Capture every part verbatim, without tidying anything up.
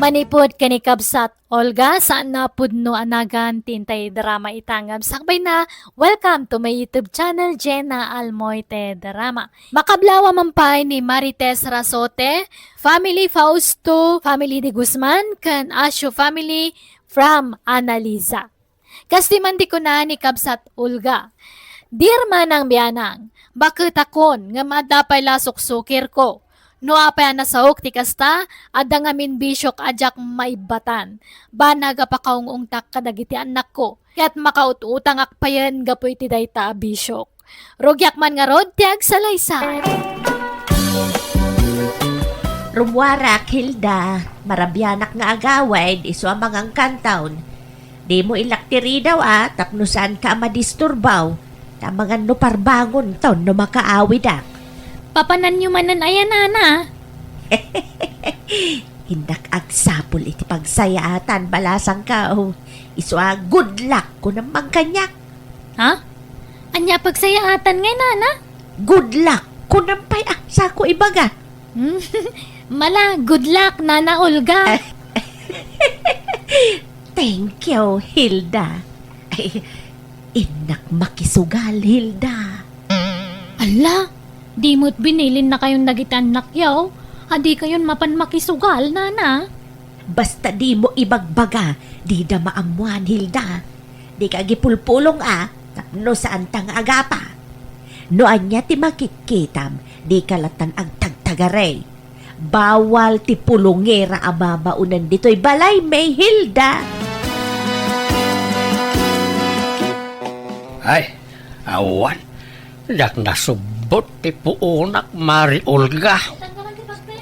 Manipud ken ni kabsat Olga, saan a pudno a nagan ti intay drama ita ngem sakbayna. Welcome to my YouTube channel, Jenna Almoite Drama. Makablaaw man pay ni Marites Rasote, family Fausto, family de Guzman, ken Asio family from Analiza. Kas ti man ti kuna ni kabsat Olga, "Dear manang bianang, baket akon, ngem adda pay la suksukirko. No apay a nasaok ti kasta, adda ngamin bisiok a diak maibbatan. Banag a pakaung-ungtak kadagiti annakko, ket makaut-utangak payen gapu iti dayta a bisiok. Rugiak man ngarud ti agsalaysay." Rummuarak, Hilda. Marabianak nga agawid, isu a mangangkantaon. Dimo ilak ti ridaw a, tapno saanka a madisturbaw. Ta mangan no parbangonton no makaawidak. Papananyo manen aya, nana? Innak agsapul iti pagsayaatan, balasangko. Isu a, good luck, kunam man kaniak. Ha? Ania pagsayaatan ngay, nana? Good luck, kunam pay a, sako ibaga. Hmm? Mala, good luck, Nana Olga. Thank you, Hilda. Ay, innak makisugal, Hilda. Ala, di mo't binilinnakayon dagiti annakyo. Adikayon mapan makisugal, nana. Basta dimo ibagbaga, dida maammuan, Hilda. Dika agipulpulong a, tapno saanta nga agapa. No ania ti makitkitam, dika lattan agtagtagari. Bawal ti pulongera a babaonen ditoy balaymi, Hilda. Ay, awan. Diak nasubbot ti puonak, Mari Olga.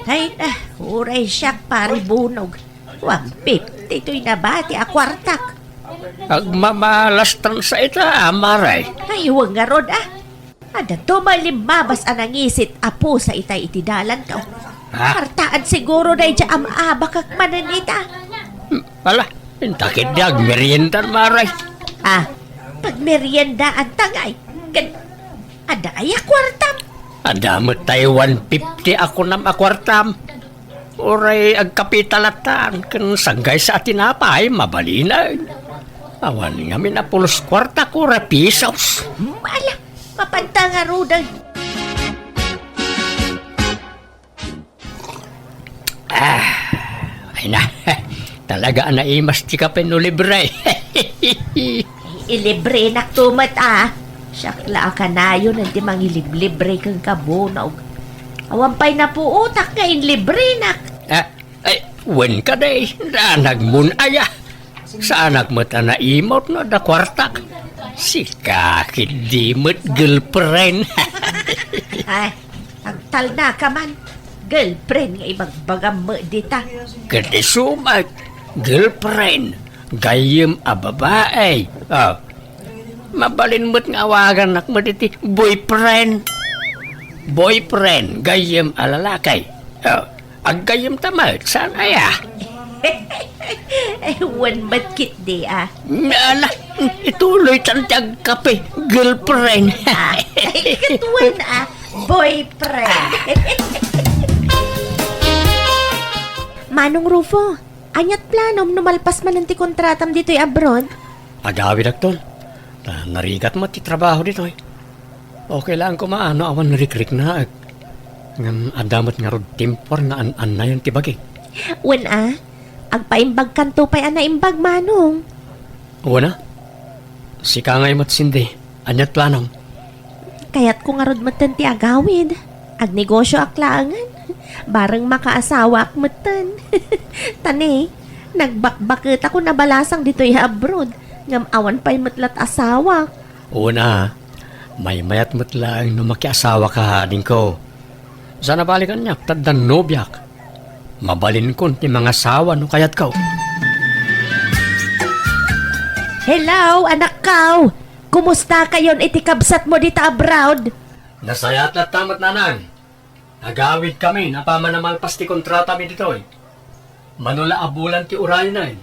Ay na, uray siak, Pari Bunog. One fifty toy nabati a kuartak. Agmamalastan sa ita, Mari. Ay, wen ngarud, a. Adda to may limmabas a nangisit a pusa itay iti dalanto. Ha? Kuartaan siguro daydiay a maabakak manen ita. Hmm, ala, inta ketdi agmeriendan, Mari. A, pagmeriendaanta ngay. Ken, adda aya kuartam? Adda met tay one fifty a kunam a kuartam. Uray agkapita lattan, ken sanggaysa a tinapay, mabalinen. Awan ngamin a pulos kuarta, kora pisos. Ala, mapanta ngaruden. A, ay na. Talaga a naimas ti kape no libre. Ilibrenakto met a. Siak la a kanayon ti mangiliblibre kenka, Bunog. Awan pay napuotak nga inlibrenak. A, ay, wen kadi, danagmon aya. Saanak met a naimut no adda kuartak. Sika ketdi met girlfriend. Ay, agtalnaka man. Girlfriend nga ibagbagam met dita. Ket isu met, girlfriend, gayyem a babai. A, mabalin met nga awagannak met iti boyfriend. Boyfriend, gayyem a lalaki. A, Aggayyemta met, saan aya? Ay, wen met ketdi a. Ala, ituloytan ti agkape, girlfriend. A, ay, ket wen a, boyfriend. Manong Rufo, aniat planom no malpas manen ti kontratam ditoy abroad? Agawidakton. Ta narigat met ti trabaho ditoy. Okay laeng koma no awan rikriknaek. Ngem adda met ngarud timpuar nga an-annayon ti bagi. Wen a, agpaimbagkanto pay a naimbag, Manong. Wen a, sika ngay met, Cindy, aniat planom? Kayatko ngarud metten ti agawid. Agnegosioak laengen. Bareng makaasawaak metten. Ta ne, nagbakbaketakon a balasang ditoy abroad. Ngem awan pay met lat asawak. Wen a, maymayat met laeng no makiasawaka, adingko. Saan a bale kaniak, ta addan nobiak. Mabalinkon ti mangasawa no kayatko. Hello, anakko! Kumustakayon iti kabsatmo dita abroad? Nasayaat latta met, nanang. Agawidkamin apaman a malpas ti kontratami ditoy. Mano la a bulan ti uraynen.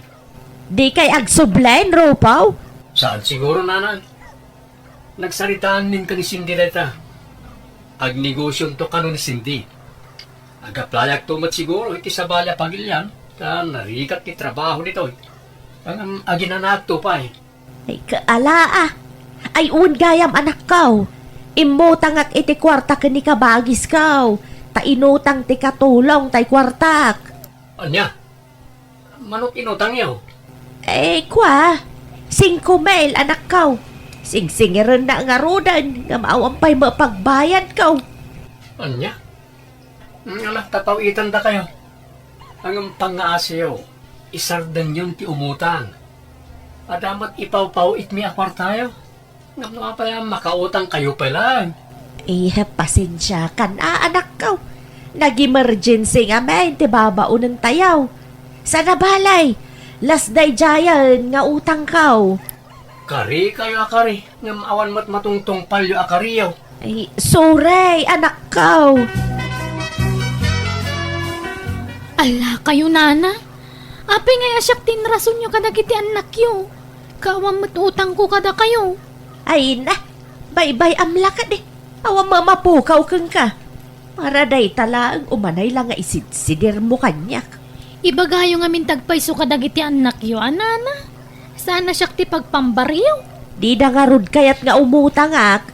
Dikay agsubli, Rufo? Saan siguro, nanang. Nagsaritaanmin ken ni Cindy dayta. Agnegosionto kano ni Cindy. Agaplayak to met siguro iti sabali a pagilian. Ta narigat ti trabaho ditoy. Ngem aginanakto pay. Ay, kaala, ah. Ay, wen gayam, anakko. Immutangak iti kuarta ken ni kabagisko. Ta inutang ti katulong tay kuartak. Ania? Manok inutangyo? Eh, kua, singko mil, anakko. Singsingirennak ngaruden, ngem awan pay met pagbayadko. Ania? Ala, tapaw-itandakayo. Ngem pangngaasiyo, isardengyon ti umutang. Adda met ipawpaw-itmi a kuartayo. Ngem no apay a makautangkayo pay laeng? Eh, pasensiakan a, anakko. Nag-emergency ngamin ti babaonentayo. Sana balay, las daydiayen nga utangko. Karikayo a kari, ngem awan met matungtungpalyo a kariyo. Ay, sorry, anakko. Ala kayo, nana. Apay ngay a siak ti inrasonyo kadagiti annakyo? Ket awan met utangko kadakayo. Ay na, baybay-am la kadi. Awan mamapukaw kenka. Para dayta laeng umanay la nga isidsidirmo kaniak. Ibagayo ngamin ti agpayso kadagiti annakyo, a nana. Saan a siak ti pagpambaryo? Dida ngarud kayat nga umutangak.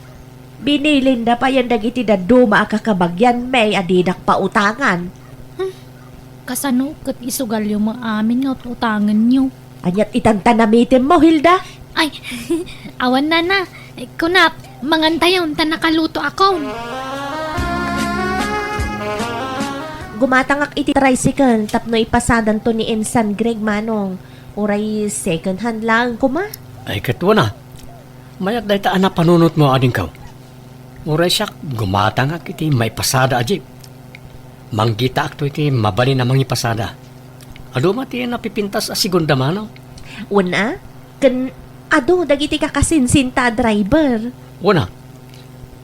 Binilinda payen dagiti dadduma a kakabagianmi a didak pautangan. Hmm. Kasano ket isugalyo met amin nga ut-utangenyo? Aniat itan ta namitemmo, Hilda? Ay, awan, nana. Kunak, mangantayon ta nakalutoakon. Gumatangak iti tricycle tapno ipasadanto ni Insan Greg, manong. Uray second hand laeng koma? Ay, ket wen a. Mayat dayta a napanunotmo, adingko. Uray siak, gumatangak iti maipasada a jeep. Manggitaakto iti mabalin a mangipasada. Adu met ti napipintas a segunda mano. Wen a, ken adu dagiti kakasinsinta a driver. Wen a,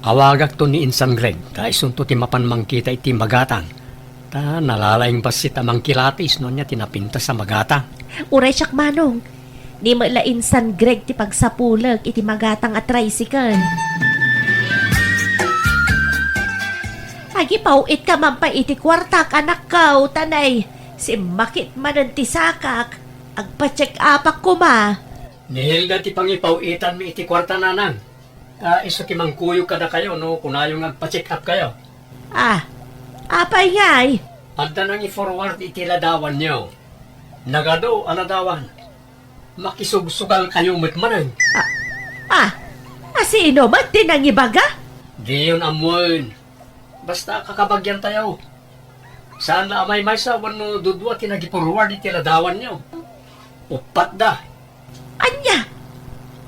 awagakto ni Insan Greg, ta isunto ti mapan mangkita iti magatang. Ta nalalaing bassit a mangkilatis no ania ti napintas a magatang. Uray siak, manong. Ni met la Insan Greg ti pagsapulek iti magatang a tricycle. Agipaw-itka man pay iti kuartak, anakko, ta nay, simmakit manen ti sakak. Agpa-check-upak koma. Ni Hilda ti pangipaw-itanmi iti kuarta, nanang. Ta isu ti mangkuyog kadakayo no kunayo nga agpa-check-upkayo. Ah, apay ngay? Adda nangi-forward iti ladawanyo. Nagadu a ladawan. Makisugsugalkayo met manen. Ah, ah, a sino met ti nangibaga? Diyon ammoen. Basta kakabagiantayo. Saan la a maymaysa wenno dudua ti nagi-forward iti ladawanyo. Uppat da. Ania?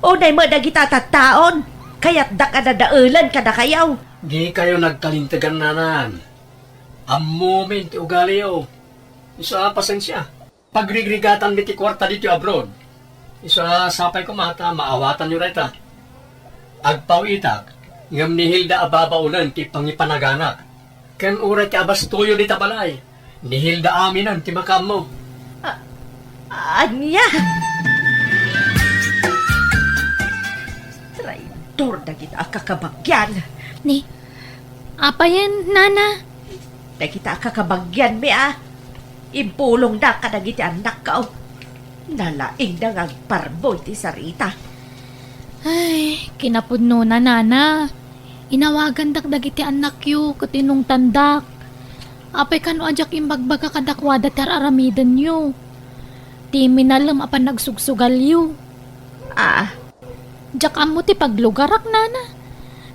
Unay met dagita tattaon. Kayatdak a dadaelen kadakayo. Dikayo nagkalintegan, nanang. Ammomin ti ugaliyo. Isu a pasensia. Pagrigrigatanmi ti kuarta ditoy abroad. Isu a sapay koma ta maawatanyo dayta. Agpaw-itak, ngem ni Hilda a babaonen ti pangipanaganak. Ken uray ti abastoyo dita balay, ni Hilda aminen ti makaammo. A-, ania? Traidor dagita a kakabagian. Ni, apayen, nana? Dagita a kakabagianmi a impulongda kadagiti annakko. Nalaingda nga agparbo iti sarita. Ay, kinapudnona, nana. Inawagandak dagiti annakyo ket inungtandak. Apay kano a diak imbagbaga kadakuada ti ar-aramidenyo. Ti minalem a panagsugsugalyo. Ah, Diak ammo ti paglugarak, nana.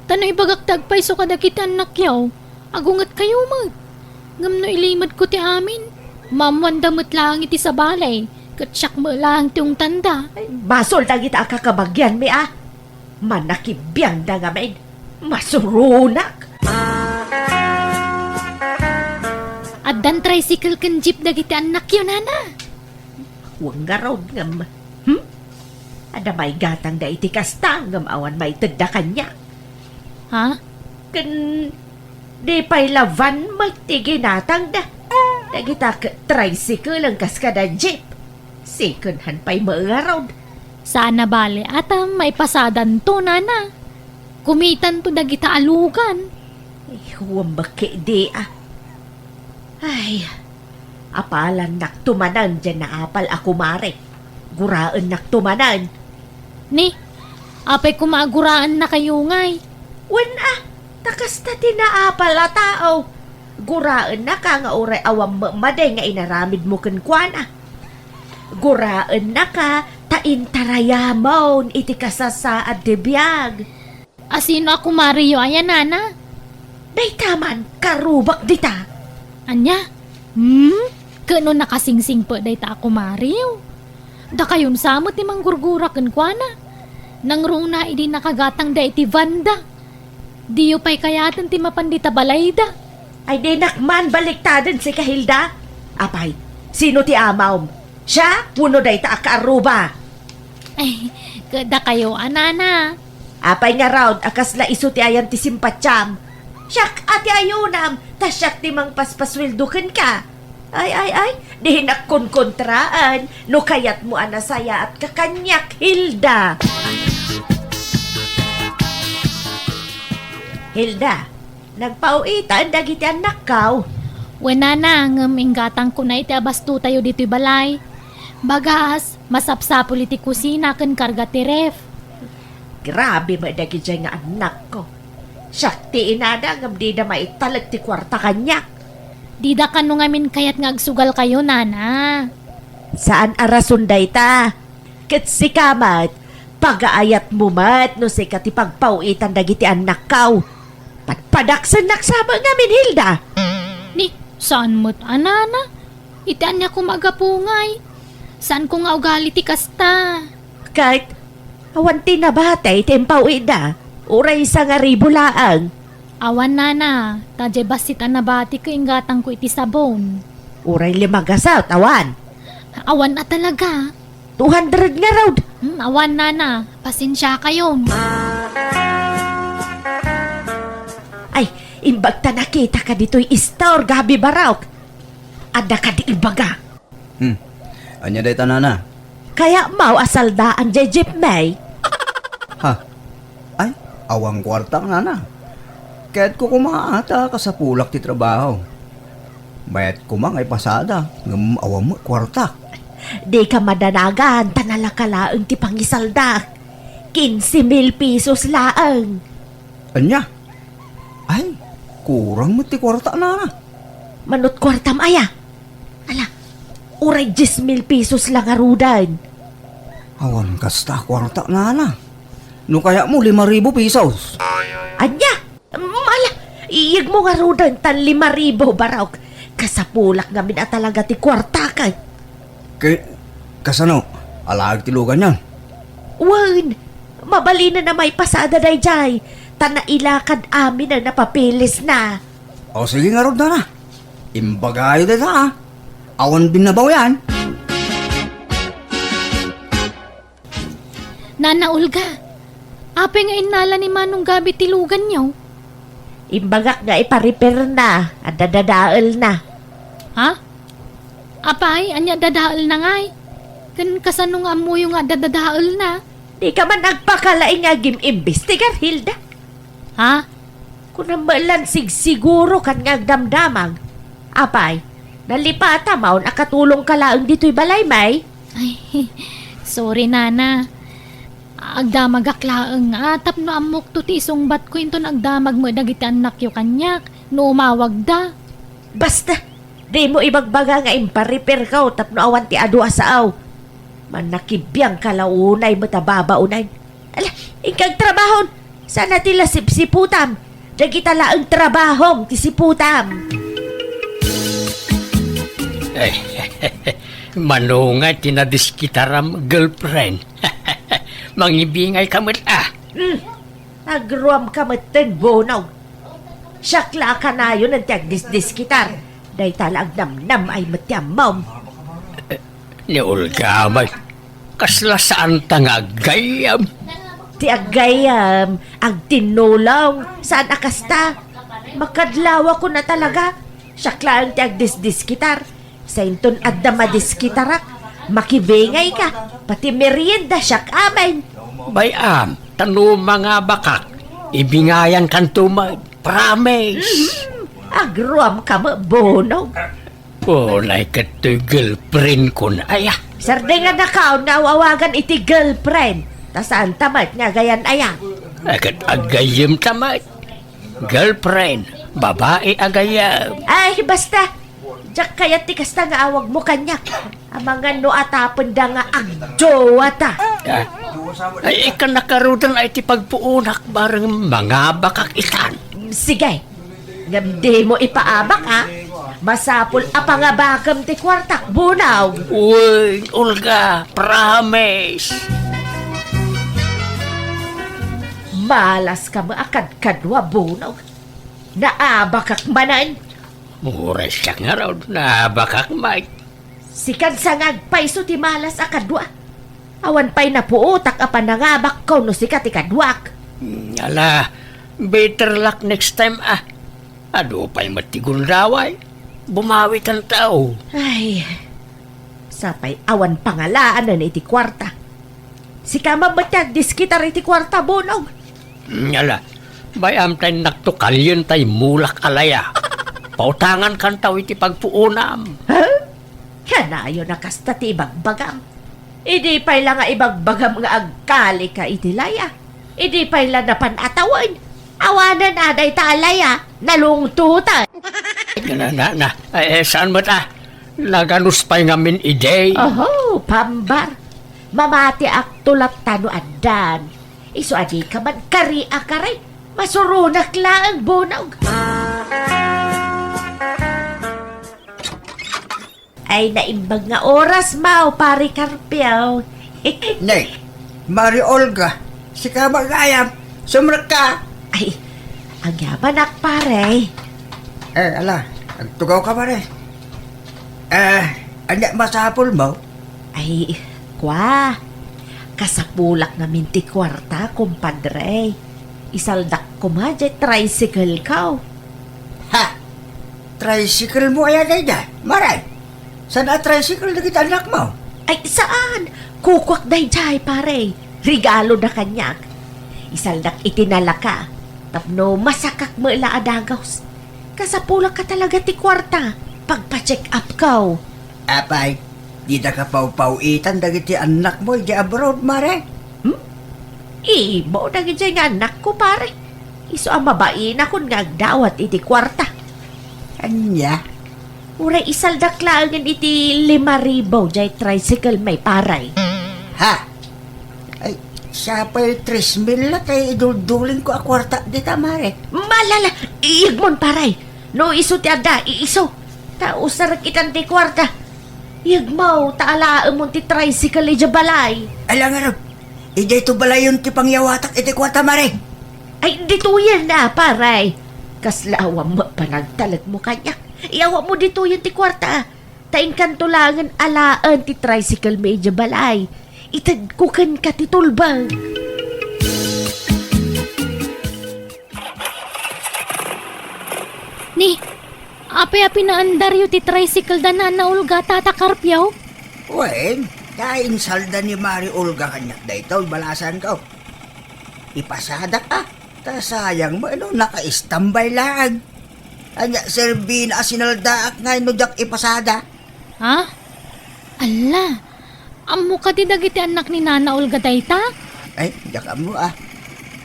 Ta no ibagak ti agpayso kadagiti annakyo, agungetkayo met. Ngem no ilimedko ti amin, maammoanda met laeng iti sabali, ket siak met laeng ti ungtanda. Ay, basol dagita a kakabagianmi a. Manakibiangda ngamin. Masuronak. Addan tricycle ken jeep dagiti annakyo, nana. Wen ngarud ngem, hmm? Adda maigatangda iti kasta ngem awan maitedda kaniak. Ha? Ken di pay la van met ti ginatangda. Dagita ket tricycle-en kas kada jeep. Second hand pay met ngarud. Saan a bale, atam, maipasadanto, nana. Kumitanto dagita a lugan. Ay, huwam ba ketdi, ah. Ay, Apalannakto manen diay naapal a kumare. Guraennakto manen. Ni, apay koma a guraennakayo ngay? Wen a, ta kasta ti naapal a tao. Guraennaka nga uray awan met madi nga inaramidmo kenkuana. Guraennaka ta intarayamon iti kasasaad ti biag. A sino a kumareyo aya, nana? Dayta man, karubak dita. Ania? Hmm? Ket no nakasingsingpet dayta a kumareyo? Dakayon sa met ti manggurgura kenkuana. Nangruna idi nakagatangda iti vanda. Diyo pay kayaten ti mapan dita balayda. Ay, dinak man baliktaden sika, Hilda. Apay, sino ti amawm? Siak wenno dayta a kaarruba? Ay, ket dakayo a, nana. Apay ngarud a kasla isu ti ayan ti simpatiam? Siak a ti ayonam, ta siak ti mangpaspasueldo kenka. Ay, ay, ay, dinak konkontraan no kayatmo a nasayaatka kaniak, Hilda. Hilda, nagpau-itan dagiti annakkaw? Wen, nana, ngem inggatangkona iti abastotayo ditoy balay. Bagas, masapsapul iti kusina ken karga ti ref. Grabe met dagidiay nga annakko. Siak ti inada ngem dida maitalek ti kuarta kaniak. Dida kano ngamin kayat nga agsugalkayo, nana. Saan a rason dayta. Ket sika met, pagaayatmo met no sika ti pagpau-itan dagiti annakkaw. Padpadaksennak sa met ngamin, Hilda. Ni, saan met a, nana? Iti ania koma a gapu ngay? Saanko nga ugali ti kasta. Ket, awan ti nabati ti impau-itda, uray sangaribu laeng. Awan, nana, ta diay bassit a nabati ket inggatangko iti sabon. Uray lima gasut, awan. Awan a talaga. Two hundred ngarud. Hmm, awan, nana. Pasensiakayon. Ay, imbag ta nakitaka ditoy istor, Gabi Barok. Adda kadi ibaga. Hmm. Ania dayta, nana? Kayatmo a saldaan diay jeep, May? Ha? Ay, awan kuartak, nana. Kayatko koma ta kasapulak ti trabaho. Bayat koma nga ipasada, ngem awan met kuartak. Dika madanagan, ta nalaka laeng ti pangisaldak. Quince mil pesos laeng. Ania? Ay, kurang met ti kuarta, nana. Manut kuartam aya? Ala, uray dies mil pesos la ngaruden. Awan kasta a kuarta, nana. No kayatmo, lima ribu pesos. Ania? Mm, ala, iyegmo ngaruden tan lima ribu, Barok. Kasapulak ngamin a talaga ti kuartak. Ke-, kasano? Alaag ti luganyo? Wen, mabalinen a maipasada daydiay, ta nailakad aminen a papeles na. O, sige ngarud, nana. Imbagayo dayta, a. Awan binnabaw yan. Nana Olga, apay nga innala ni Manong Gabi ti luganyo? Imbagak nga ipa-repair na, adda dadael na. Ha? Apay, ania dadael na ngay? Ken kasano nga ammoyo nga adda dadael na? Dika man agpakalaing nga agim-imbestigar, Hilda. Ha? Kunam met lan sigsiguro kan nga agdamdamag. Apay, nalipatam a katulongka laeng ditoy balay, May? Ay, sorry, nana. Agdamagak laeng nga tapno ammokto ti isungbatko inton agdamag met dagiti annakyo kaniak no umawagda. Basta, dimo ibagbaga nga impa-repairko tapno awan ti adu a sao. Mannakibiangka la unay met a babaonen. Ala, inka agtrabahon. Saan a ti la sipsiputam. Dagita laeng trabahom ti siputam. Ay, mano nga ti nadiskitaram, girlfriend? Mangibingay ka met, ah. Hmm. Agruam ka metten, Bonong. Siak la a kanayon ti agdisdiskitar. Dayta la agnamnam-ay met ti ammom. Ni Olga met, kasla saanta nga aggayyem? Ti aggayyem, agtinnulong, saan a kasta. Makadlawakon a talaga. Siak laeng ti agdisdiskitar. Sainton adda madiskitarak, makibingayka, pati merienda siak amin. Bay-am, ta no mangabakak, ibingayankanto met, promise. Mhm. Agruamka met, Bonong. Unay ket toy girlfriend kon aya. Sardengannakaon nga aw-awagan iti girlfriend. Ta saanta met nga agayan aya. Ay, ket agayyemta met. Girlfriend, babai agayyem. Ay, basta. Diak kayat ti kasta nga awagmo kaniak. Amangan no atapenda nga agjowa ta. Ah, ay, ikkan nakarudan ay ti pagpuonak bareng mangabakak itan. Sige. Ngem dimo ipaabak, a. Masapul a pangabakem ti kuartak, Bunog. Uy, Olga, promise. Malas ka met a kadkadua, Bunog. Naabakak manen. Uray siak ngarud, naabakak met. Sikan sa nga agpayso ti malas a kadua. Awan pay napuotak a panangabakko no sika ti kaduak. Ala, better luck next time, a. Adu pay met ti gundaway. Bumawikanto. Ay, sapay awan pangalaanen iti kuarta. Sika man met ti agdiskitar iti kuarta, Bunog. Ala, bay-am ta innakto kalien tay mulak a laya. Pautangankanto iti pagpuonam. Ha? Kanayon a kasta ti ibagbagam. Idi pay la nga ibagbagam nga agkalika iti laya, idi pay la napan a tawen, awanen a dayta a laya, nalungtotan. Na, na, na, eh, eh, saan met, a? Naganus pay ngamin idi. Oho, pambar. Mamatiakto latta no addan. Isu a dika man kari a kari. Masuronak laeng, Bunog. Ay, naimbag nga oras, Mao, Pare Carpio. Nay, Mari Olga, sika ba gayam? Sumrekka. Ay, agyamanak, pare. Eh, ala, agtugawka, pare. Eh, ania masapulmo? Ay, kua, kasapulak ngamin ti kuarta, kumpadre. Isaldak koma diay tricycle-ko. Ha? Tricycle-mo aya daydiay, Mare? Saan a tricycle dagiti annakmo? Ay, saan? Kukuak daydiay, pare. Regalona kaniak. Isaldak iti nalaka. Tapno masakak met la a dagus. Kasapulak ka talaga ti kuarta. Pagpa-check up-ko. Apay, dida ka pawpaw-itan dagiti annakmo idiay abroad, Mare? Hmm? Imo dagidiay nga annakko, pare. Isu a mabainakon nga agdawat iti kuarta. Ania? Uray isaldak laengen iti lima ribu diay tricycle-mi, pare. Ha? Ay, siapay tres mil la tay iduldulingko a kuarta dita, Mare. Malala, iyegmon, pare. No isu ti adda, iisu. Ta usarek itan ti kuarta. Iyegmo, ta alaemon ti tricycle idiay balay. Ala ngarud, idiay to balayon ti pangyawatak iti kuarta, Mare. Ay, ditoyen a, pare. Kasla awan met panagtalekmo kaniak. Iyawatmo ditoyen ti kuarta. Ta inkanto laengen alaen ti tricycle-mi idiay balay. Itedko kenka ti tulbeng. Ni, apay a pinaandaryo ti tricycle da Nana Olga, Tata Carpio? Wen, ta insalda ni Mari Olga kaniak daytoy, balasanko. Ipasadak a, ta sayang met no naka-standby laeng. Ania, serbina a sinaldaak ngay no diak ipasada? Ha? Alla, ammo kadi dagiti annak ni Nana Olga dayta? Ay, diak ammo a.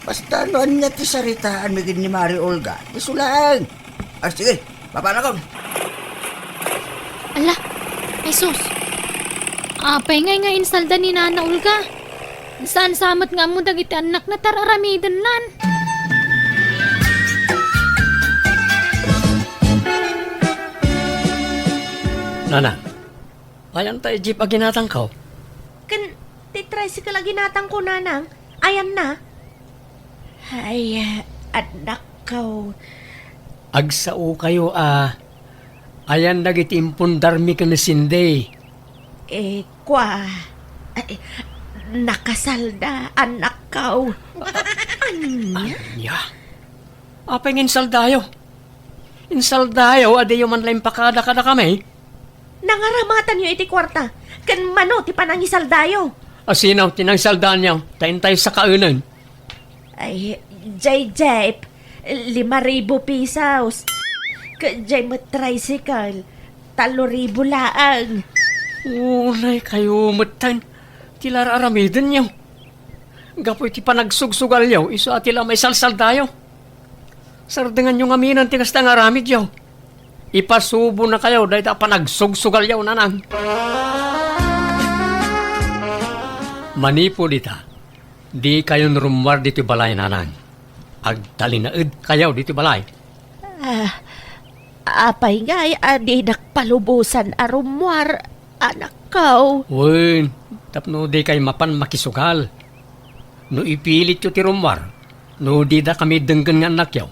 Basta no ania ti saritaanmi ken ni Mari Olga, isu laeng. Ah, sige, papanakon. Ala, ay sus. Apay ngay nga insalda ni Nana Olga? Saan sa met nga ammo dagiti annakna ta ar-aramidennan? Nana, ayan ta jeep a ginatangko? Ken ti tricycle a ginatangko, Nanang, ayanna? Ay, annakko. Agsaokayo a ayan dagiti impundarmi ken ni Cindy. Eh, kua, ay, nakasalda, annakko. Ania? Ania? Apay nga insaldayo? Insaldayo a diyo man la impakada kadakami? Nangaramatanyo iti kuarta, ken mano ti panangisaldayo? A sino ti nangisaldanyo? Ta intay sakaenen. Ay, jay jeep, lima ribu pesos. Ket jay met tricycle, tallo ribu laeng. Unay kayo metten ti la ar-aramidenyo. Gapu iti panagsugsugalyo, isu a ti la maisalsaldayo. Sardenganyo ngaminen ti kasta nga aramidyo. Ipasubonakayo dayta a panagsugsugalyo, nanang. Manipud ita, dikayon rummuar ditoy balay, nanang. Agtalinaedkayo ditoy balay. Ah, apay ngay a didak palubosan a rummuar, anakko? Wen, tapno dikay mapan makisugal. No ipilityo ti rummuar, no didakami denggen nga annakyo,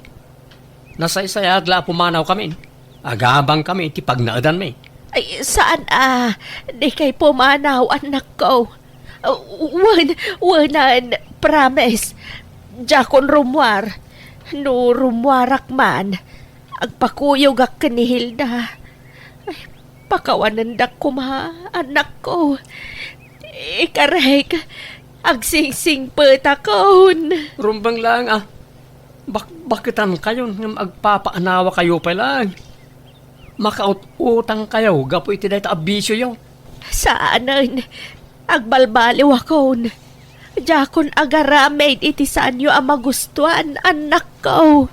nasaysayaat la a pumanawkami. Agabangkami iti pagnaedanmi. Ay, saan a, dikay pumanaw, annakko. Wen, wenan, promise. Diakon rummuar. No rummuarak man, agpakuyogak ken ni Hilda. Ay, pakawanendak koma, annakko. Ikarek, agsingsingpetakon. Rumbeng laeng a. Bakbaketankayon ngem agpapaanawakayo pay laeng. Makaut-utangkayo gapu iti dayta a bisioyo. Saanen, agbalbaliwakon. Diakon agaramid iti saanyo a magustuan, annakko.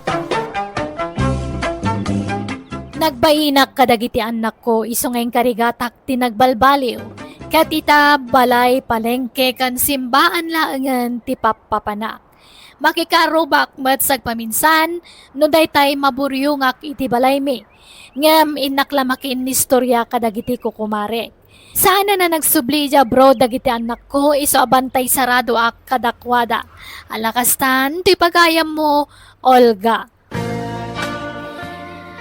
Nagbainak kadagiti annakko isu nga inkarigatak ti nagbalbaliw, ket ita balay, palengke, ken simbaan laengen ti pappapanak. Makikarubak met sagpaminsan no daytay maburyongak iti balaymi. Ngem innak la makiinnistoria kadagiti kukumarek. Saan a nagsubli idiay abroad dagiti annakko isu a bantay saradoak kadakuada. Ala kastan ti pagayammo, Olga.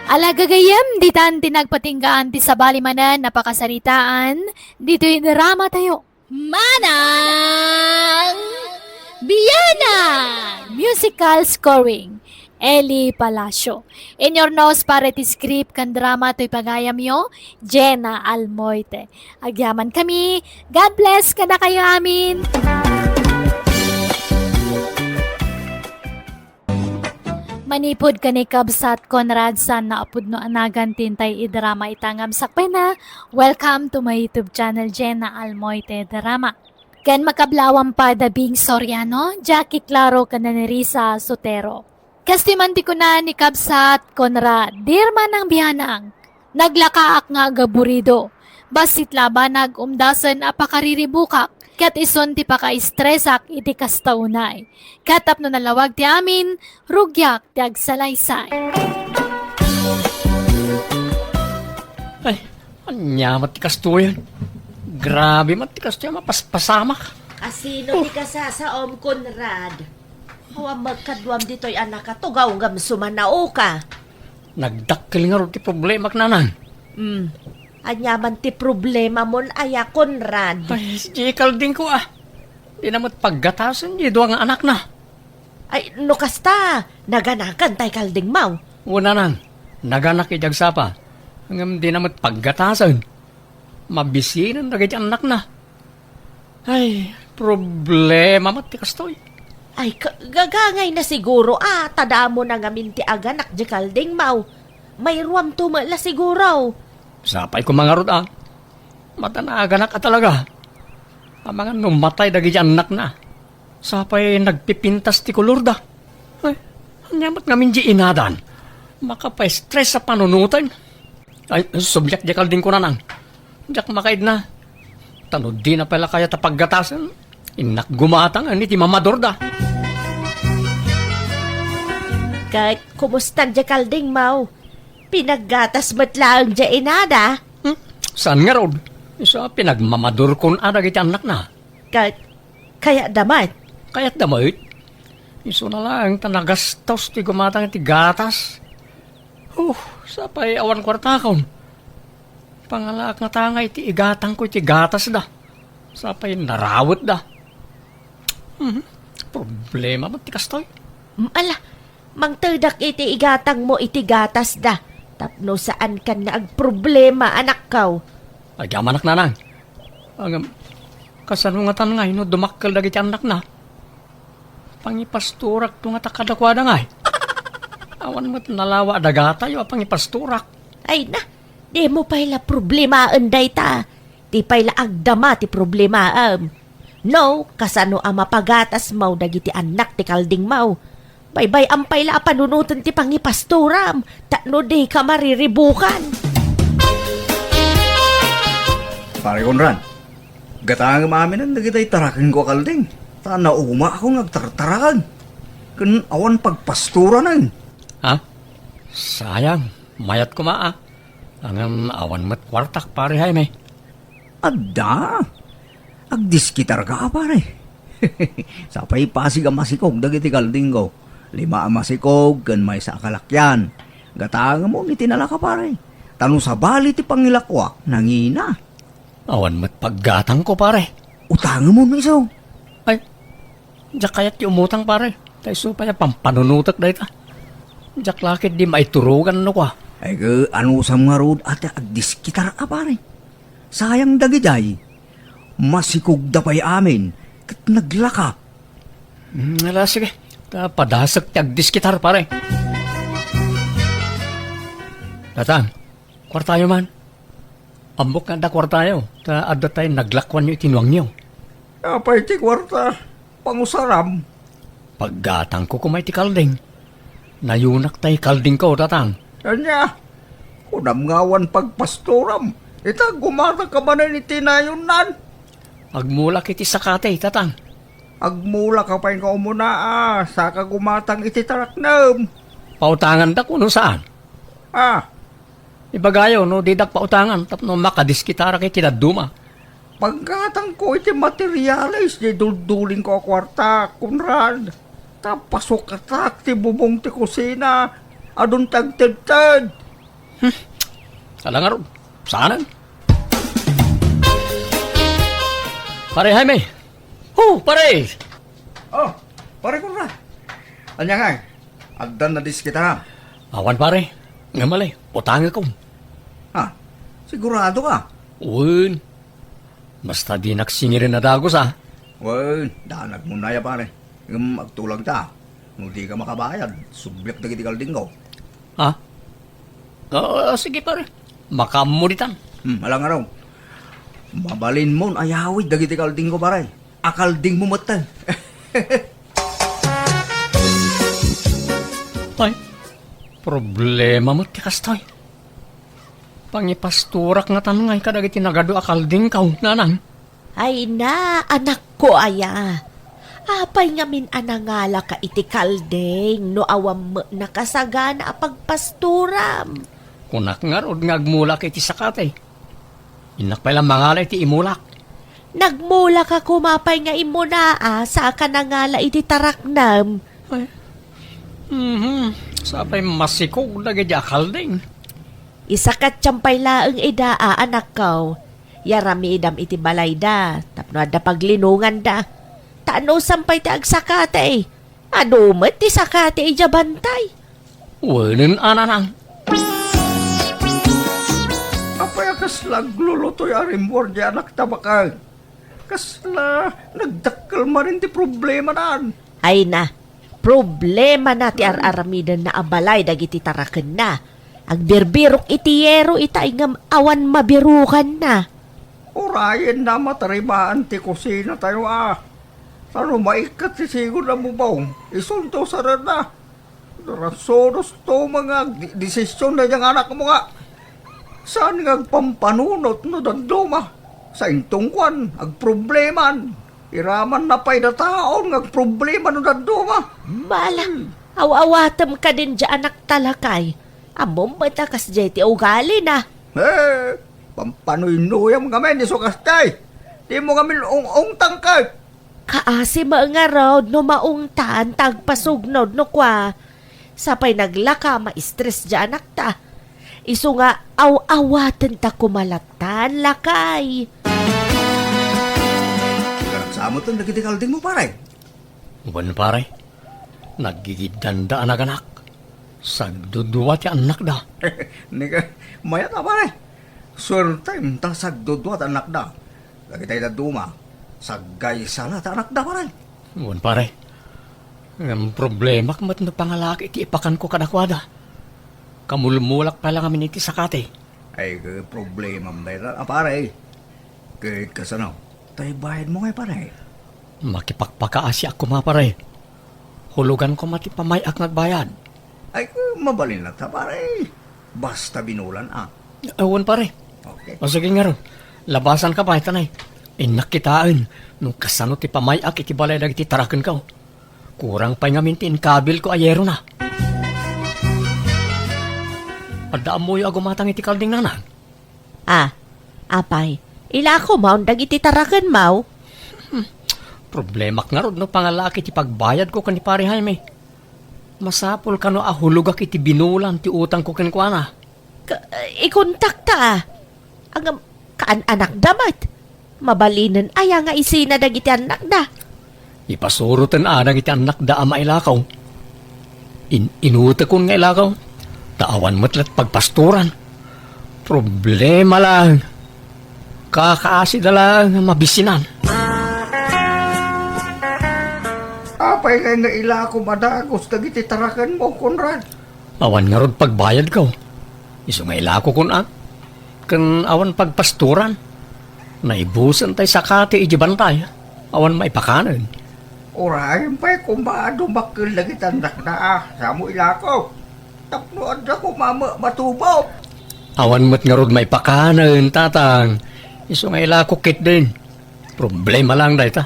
Ala gagayyem, ditan ti nagpatinggaan ti sabali manen a pakasaritaan ditoy dramatayo. Manang Biana! Musical scoring, Eli Palacio. Inyurnos para iti script ken drama toy pagayamyo, Jenna Almoite. Agyamankami. God bless kadakayo amin. Manipud ken ni Kabsat Conrad, saan a pudno a nagan ti intay idrama ita ngem sakbayna, welcome to my YouTube channel, Jenna Almoite Drama. Ken makablawam pay da Bing Soriano, Jackie Claro, ken Nerissa Sotero. Kastoy man ti kuna ni Kabsat Conrad, "Dear Manang Bianang, naglakaak nga agaburido. Bassit la a banag umdasen a pakariribukak, ket isun ti pakaistresak iti kasta unay. Ket tapno nalawag ti amin, rugiak ti agsalaysay." Ay, ania met ti kastoy? Grabe met ti kastoy a mapaspasamak. Asino ti kasasaom, Conrad? Awan met kaduam ditoy a nakatugaw ngem sumanaoka. Nagdakkel ngarud ti problemak, nanang. Hmm. Ania man ti problemamon aya, Conrad? Ay, di kaldingko, ah. Dina met paggatasen di dua nga anakna. Ay, no kasta, naganakan tay kaldingmaw. Wen, nanang, naganak idi agsapa. Ngem dina met paggatasen. Mabisinen dagiti annakna. Ay, problema met ti kastoy. Ay, ka-, gagangayna siguro a ta damona ngamin ti aganak di kaldingmaw. Mayruamto met la siguro. Sapay koma ngarud a. Mata naganak a talaga. Amangan no matay dagiti annakna. Sapay nagpipintas ti kolorda. Ay, ania met ngamin di inadan? Makapastress a panunoten. Ay, subliak di kaldingko, nanang. Diak makaidna. Ta no dina pay la kayat a paggatasen, innak gumatang iti mamadorda. Ket kumusta di kaldingmaw? Pinaggatas met laeng di inada? Hmm? Saan ngarud? Isu a pinagmamadorkon a dagiti annakna. Ket kayatda met? Kayatda met? Isuna laeng ta nagastos ti gumatang iti gatas. Huh, sapay awan kuartakon. Pangalaak nga tangay ti igatangko iti gatasda. Sapay narawetda. Mhm. Problema met ti kastoy. Mm, ala, mangtedak iti igatangmo iti gatasda. Tapno saankan nga agproblema, anakko. Agyamanak, nanang. Ngem, kasano ngatan ngay no dumakkel dagiti annakna? Pangipastorakto ngata kadakuada ngay. Awan met nalawa a dagatayo a pangipastorak. Ay na, Dimo pay la problemaen dayta. Ti pay la agdama ti problemaem. No, kasano a mapagatasmo dagiti annak ti kaldingmo? Baybay-am pay la a panunoten ti pangipastoram, tapno dika mariribukan. Pare Conrad, gatangem aminen dagiti tarakenko a kalding, ta naumaakon nga agtartaraken ken awan pagpastoranen. Ha? Sayang, mayat koma a. Ngem awan met kuartak, Pare Jaime. Adda? Agdiskitarka a, pare. Sapay pasig a masikog dagiti kaldingko. Lima a masikog ken maysa a kalakian. Gatangemon iti nalaka, pare. Ta no sabali ti pangilakuak, nangina. Awan met paggatangko, pare. Utangemon isu. Ay, diak kayat ti umutang, pare. Ta isu pay a pampanunotek dayta. Diak la ketdi maiturogan no kua. Ay, ke, anusam ngarud a ti agdiskitar a, pare? Sayang dagidiay. Masikogda pay amin, ket naglaka. Hmm, ala, sige. Ta padasek ti agdiskitar, pare. Tatang, kuartayo man. Ammok nga adda kuartayo, ta adda tay naglakuanyo iti nuangyo. Apay ti kuarta? Pangusaram. Paggatangko koma iti kalding. Nayunak tay kaldingko, Tatang. Ania? Kunam nga awan pagpastoram. Ita, gumatangka manen iti nayonnan. Agmulak iti sakati, Tatang. Agmulak ka pay nga umuna, a, saka gumatang iti taraknem. Pautangandak no saan? Ah, Ibagayo no didak pautangan tapno makadiskitarak iti dadduma. Paggatangko iti materialis di duldulingko a kuarta, Conrad. Ta pasukatak ti bubong ti kusina. Adun ti agtedted. Hmm. Ala ngarud. Saanen? Pare Jaime. Ho, pare! Oh, pare Conrad. Ania ngay? Addan nadiskitaram? Awan, pare. Ngem ali, utangekon. Ha? Sigurado ka? Wen. Basta dinak singiren a dagus, a. Wen, danagmon aya, pare. Ngem agtulagta. No dika makabayad, subliak dagiti kaldingko. Ha? Ah, sige, pare. Makaammo ditan. Hmm, ala ngarud. Mabalinmon a yawid dagiti kaldingko, pare. Akaldingmo metten. Ay, problema met ti kastoy. Pangipastorak ngatan ngay kadagiti nagadu a kaldingko, nanang. Ay na, anakko aya. Apay ngamin a nangalaka iti kalding no awan met nakasagana a pagpastoram? Kunak ngarud nga agmulak iti sakati. Innak pay la mangala iti imulak. Nagmulak a koma pay nga immuna a saka nangala iti taraknam. Ay. Mhm. Sapay masikog dagiti akalding. Isakatiam pay laeng ida a anakko. Yaramidam iti balayda tapno adda paglinonganda. Ta anusam pay ti agsakati. Adu met ti sakati idiay bantay. Wenen a nanang. Apay a kasla aglulutoy a rimmuar di anakta baket? Kasla nagdakkel manen ti problemanan. Ay na, problemana ti ar-aramidenna a balay dagiti tarakenna. Agbirbirok iti yero itay ngem awan mabirukanna. Urayenna matarimaan ti kusinatayo a. Ta no maikkat ti sigud a bubong, isunto sarenna. Rasunos to nga agdesisyon daydiay nga anakmo nga saan nga agpampanunot no dadduma. Sainto ngkuan, agprobleman. Iramanna pay dataon nga agproblema no dadduma. Bala, hmm, aw-awatem kadin diay anakta lakay. Ammom met a kasdiay ti ugalina. Eh, pampanuynuyam ngamin isu kastay. Dimo ngamin ung-ungtang ket. Kaasi met ngarud no maungtan ta agpasugnod no kua. Sapay naglaka, maistres diay anakta. Isu nga aw-awatenta koma lattan, lakay. Nagsamoten dagiti kaldingmo, pare? Wen, pare. Naggigiddanda a naganak. Sagdudua ti annakda. Nika, mayat a, pare. Suertem ta sagdudua ti annakda. Dagitay dadduma, saggaysa la ti anakda, pare. Wen, pare. Ngem problemak met no pangalak iti ipakanko kadakuada. Kamulmulak pay la ngamin iti sakati. Ay, ket problemam dayta, a, pare. Ket kasano? Tay bayadmo ngay, pare? Makipakpakaasiak koma, pare. Hulugan koma ti pamay-ak nga agbayad. Ay, ket mabalin latta, pare. Basta binulan, a. Awan, pare. Okay. O, sige ngarud. Labasanka pay, ta nay. Innak kitaen no kasano ti pamay-ak iti balay dagiti tarakenko. Kurang pay ngamin ti inkabilko a yerona. Adda ammoyo a gumatang iti kalding, nanang? A, apay, ilakom dagiti tarakenmo? Hmm, problemak ngarud no pangalaak iti pagbayadko ken ni Pare Jaime. Masapul kano a hulogak iti binulan ti utangko kenkuana. Ka-, ikontakta, a. Ngem, kaan-anakda met. Mabalinen aya nga isina dagiti annakda? Ipasuroten a dagiti annakda a mailakaw. In-, inutekon nga ilakaw, ta awan met la't pagpastoran. Problema laeng. Kakaasida laeng nga mabisinan. Apay ngay nga ilakom a dagus dagiti tarakenmo, Conrad? Awan ngarud pagbayadko. Isu nga ilakokon a. Ken awan pagpastoran. Naibusen tay sakati iti bantay. Awan maipakanen. Uray pay koma a dumakkel dagiti annakda a, samo ilako. Tapno adda koma ma-, matubok. Awan met ngarud maipakanen, tatang. Isu nga ilako ketdin. Problema laeng dayta.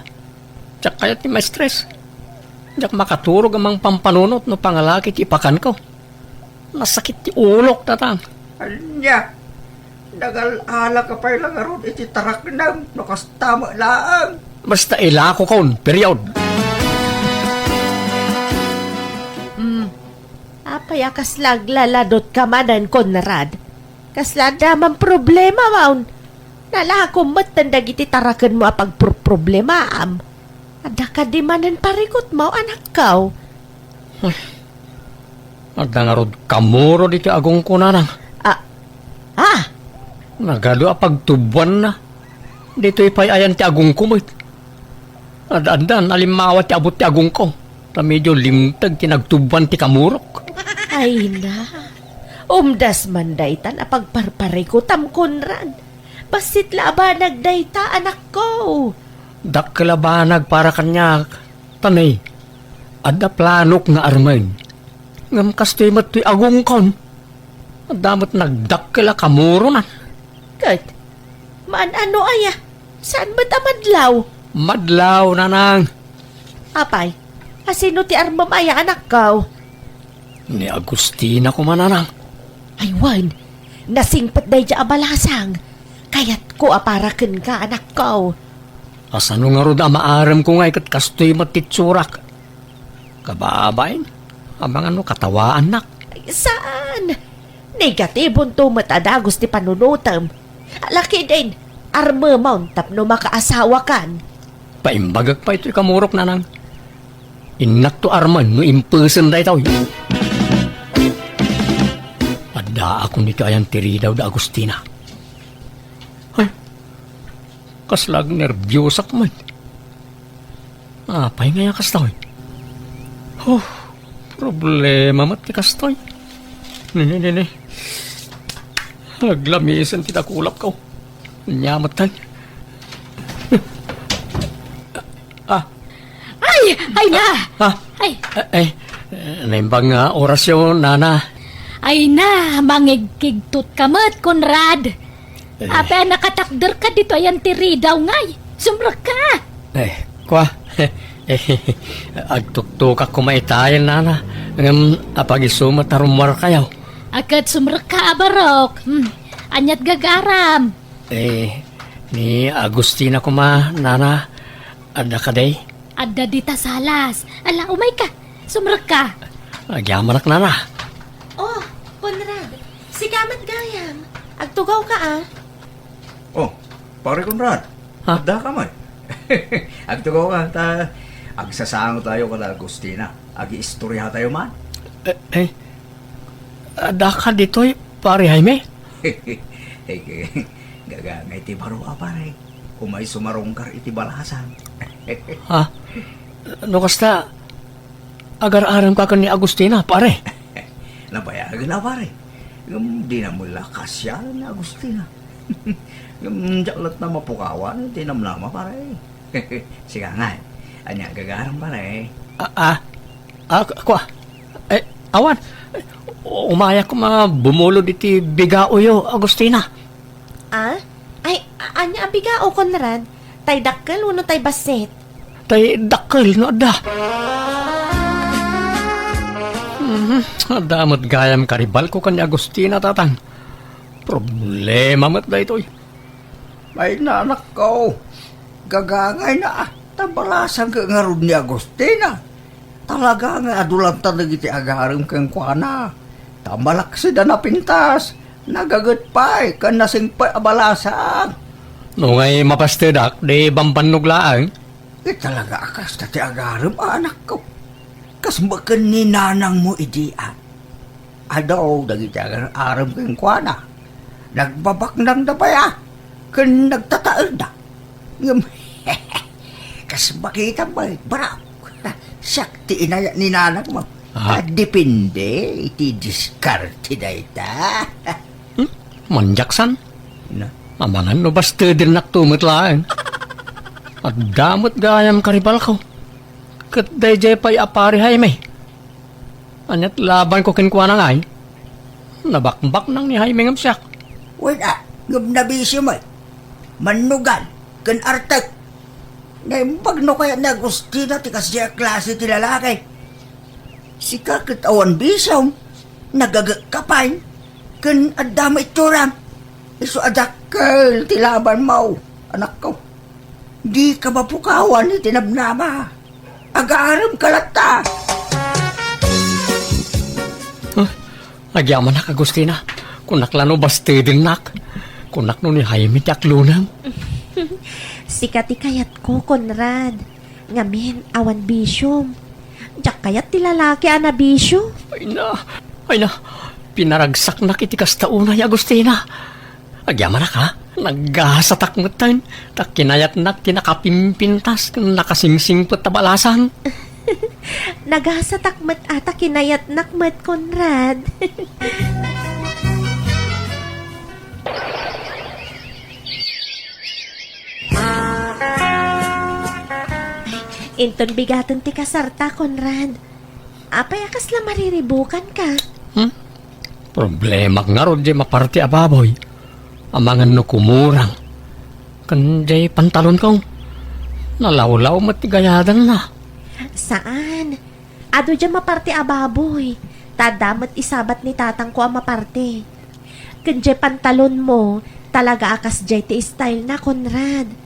Diak kayat ti ma-stress. Diak makaturog a mangpampanunot no pangalaak iti ipakanko. Nasakit ti ulok, tatang. Ania? Nagal-alaka pay la ngarud iti taraknem no kasta met laeng. Basta ilakokon, period. Hmm. Apay a kasla aglaladutka manen, Conrad? Kasla adda man problemam? Nalakom metten dagiti tarakenmo a pagproproblemaam. Adda kadi manen parikutmo, anakko? Ay, adda ngarud kamuro ditoy agongko, nanang. A, a? Nagadu a pagtuboanna. Ditoy pay ayan ti agongko met. Ad-addan a limmawa ti abut ti agongko, ta medio limteg ti nagtuboan ti kamurok. Ay na, umdas man daytan a pagparparikutam, Conrad. Bassit la a banag dayta, anakko. Dakkel a banag para kaniak, ta nay, adda planok nga armen. Ngem kastoy met toy agongkon. Adda met nagdakkel a kamuronan. Ket, maan-ano aya? Saan met a madlaw? Madlaw, nanang. Apay, a sino ti armem aya, anakko? Ni Agustina koma, nanang. Ay, wen, nasingpet daydiay a balasang. Kayatko a para kenka, anakko. Asano ngarud a maaremko ngay ket kastoy met ti itsurak? Kababain, amangan no katawaannak. Ay, saan? Negatibonto met a dagus ti panunotem. Lakidin, armemon tapno makaasawakan. Paimbagek pay toy kamurok, nanang. Innakto armen no impesen daytoy. Addaakon iti ayan ti ridaw da Agustina. Ay, kasla agnerbiosak met. Apay ngay a kastoy? Huh, problema met ti kastoy. Ni, ni, ni, ni. Aglamisen ti dakulapko. Ania met tay? Ah. Ay! Ay na! Ah. Ay! Eh, eh, naimbag nga orasyo, nana. Ay na, mangigkigtot ka met, Conrad. Eh. Apay a nakatakder ka ditoy ayan ti ridaw ngay? Sumrekka! Eh, kua. Eh, agtuktukak koma itayen, nana. Ngem apag-isu met a rummuarkayo. Ket sumrekka a barok. Hmm. Aniat gagaram? Eh, ni Agustina koma, nana, adda kadi? Adda dita salas. Ala, umayka. Sumrekka. Agyamanak, nana. Oh, Conrad. Sika met gayam. Agtugawka, a. Oh, Pare Conrad. Ha? Adda ka man. Agtugawka, ta agsasangotayo kada Agustina. Agiistoryatayo man. Eh, eh, adda ka ditoy, Pare Jaime? Eh, gagangay ti baro a pare. Umay sumarungkar iti balasang. Ha? No kasta, agar-arem ka ken ni Agustina, pare? Nabayagen a, pare. Ngem dina met la kasiar ni Agustina. Ngem diak latta mapukawan ti namnama, pare. Sika ngay, ania gagaram, pare? Ah, ah, ah, kua? Eh, awan. Umayak koma bumulod iti bigaoyo, Agustina. Ah? Ay, a-, ania a bigao, Conrad? Tay dakkel wenno tay bassit? Tay dakkel no adda. Mhm, adda met gayam karibalko ken ni Agustina, tatang. Problema met daytoy. Ay, nanakko, gagangayna, ta balasang ket ngarud ni Agustina. Talaga nga adu latta dagiti agarem kenkuana. Ta malaksid a napintas, nagaget pay, ken nasingpet a balasang. No ngay mapastedak, di bambannog laeng. Eh, talaga a kasta ti agarem, anakko. Kas baken ni nanangmo idi, a. Adu dagiti agar-arem kenkuana. Nagbabaknangda pay, a, ken nagtataerda. Ngem, kas makita met, barok. Siak ti inayat ni nanangmo. Ah. Ta depende iti diskarte dayta. Hmm? Maniaksan? Na? Amangan no bastedennakto met laeng. Adda met gayam karibalko. Ket daydiay pay a Pari Jaime. Ania ti labanko kenkuana ngay? Nabakbaknang ni Jaime ngem siak. Wen a, ngem nabisio met. Mannugan, ken artek. Naimbag no kayat ni Agustina ti kasdiay a klase ti lalaki. Sika ket awan bisiom, nagagekka pay, ken adda met itsuram. Isu a dakkel ti labanmo, anakko. Dika mapukawan iti namnama. Agaremka latta. Huh? Agyamanak, Agustina. Kunak la no bastedennak. Kunak no ni Jaime ti aklonem. Sika ti kayatko, Conrad. Ngamin, awan bisiom. Diak kayat ti lalaki a nabisio. Ay na, ay na. Pinaragsaknak iti kasta unay, Agustina. Agyamanak, ha? Naggasatak metten, ta kinayatnak ti nakapimpintas ken nakasingsingpet a balasang. Nagasatak met a ta kinayatnak met, Conrad. Inton bigaten ti kasarta, Conrad. Apay a kasla mariribukanka? Hmm? Problemak ngarud diay maparti a baboy. Amangan no kumurang. Ken diay pantalonko. Nalawlaw met ti gayadanna. Saan? Adu diay maparti a baboy. Ta adda met isabat ni tatangko a maparti. Ken diay pantalonmo, talaga a kasdiay ti style na, Conrad.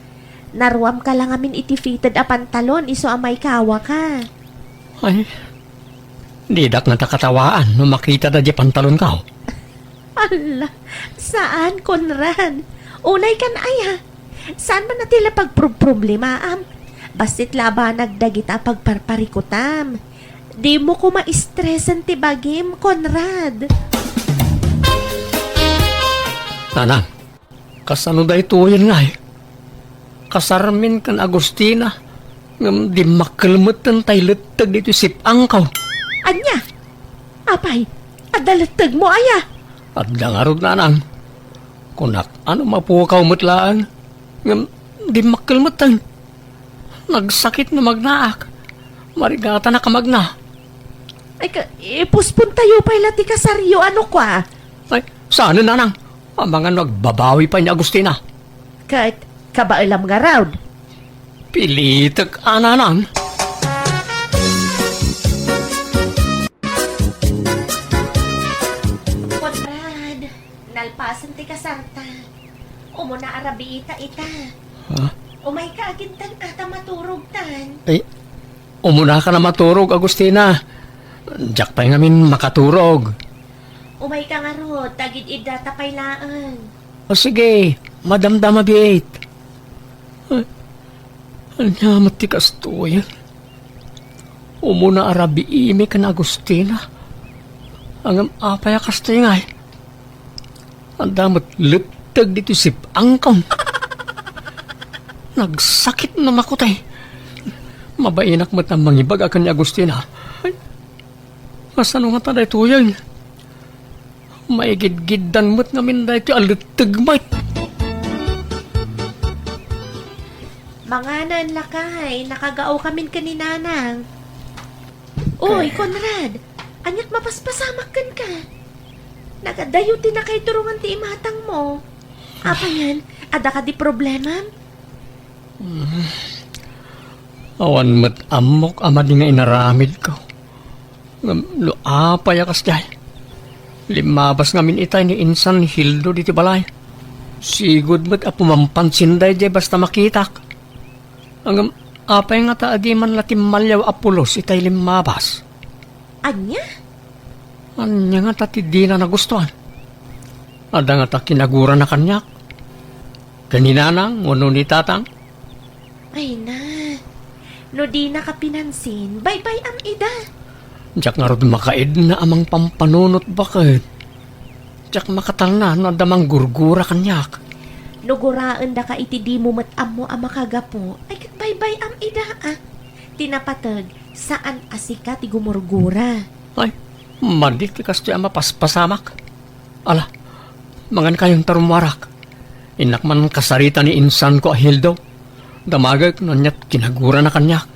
Naruamka la ngamin iti fitted a pantalon isu a maikawaka. Ay, didak ngata katawaan no makita daydiay pantalonko. Alla, saan, Conrad. Unay kan aya. Saan man a ti la pagproproblemaam? Bassit la a banag dagita a pagparparikutam. Dimo koma stresen ti bagim, Conrad. Nanang, kasano daytoyen ngay? Kasarmin ken Agustina, ngem dimmakkel metten tay letteg ditoy sip-angko. Ania? Apay, adda lettegmo aya? Adda ngarud, nanang. Kunak, ano mapukaw met laeng? Ngem dimmakkel metten. Nagsakit no magnaak. Marigatanak a magna. Ay, ka, ipuspontayo pay la ti kasaryo, ano kwa? Ay, saan, nanang? Amangan no agbabawi pay ni Agustina. Ket, kabaelam ngarud. Pilitek a, nanang. Conrad, nalpasen ti kasarta. Umuna a rabiita ita. Ha? Umayka agintan a ta maturogtan. Ay, umunaka a maturog, Agustina. Diak pay ngamin makaturog. Umayka ngarud, ta agid-iddata pay laeng. O sige, madamdama biit. Ay, ania met ti kastoyen? Umuna a rabiimi ken Agustina. Ngem apay a kastoy ngay? Adda met letteg ditoy sip-angko. Nagsakit no makutay. Mabainak met a mangibaga ken ni Agustina. Ay, kasano ngata daytoyen? Maigidgiddan met ngamin daytoy a letteg met. Manganan, lakay, nakagaokamin ken ni Nanang. Uy, Conrad, aniak mapaspasamak kenka? Nagadayo ti nakaiturungan ti imatangmo. Apay, adda kadi problemam? Awan met ammok a madi nga inaramidko. Ngem no apay a kasdiay, limmabas ngamin itay ni insan ni Hildo ditoy balay. Sigud met a pumampansin daydiay basta makitak. Ngem apay ngata a di man la timmalliaw a pulos itay limmabas? Ania? Ania ngata ti dina nagustuan? Adda ngata kinagurana kaniak? Ken ni Nanang wenno ni Tatang? Ay na, no dinaka pinansin, baybay-am ida. Diak ngarud makaidna a mangpampanunot baket. Diak makatalna no adda manggurgura kaniak. No guraendaka iti dimo met ammo a makagapu, ay ket baybay-am ida, a. Ti napateg, saan a sika ti gumurgura. Ay, madi ti kastoy a mapaspasamak. Ala, mangankayon ta rummuarak. Innak man kasarita ni insanko a Hildo. Damagek no aniat kinagurana kaniak.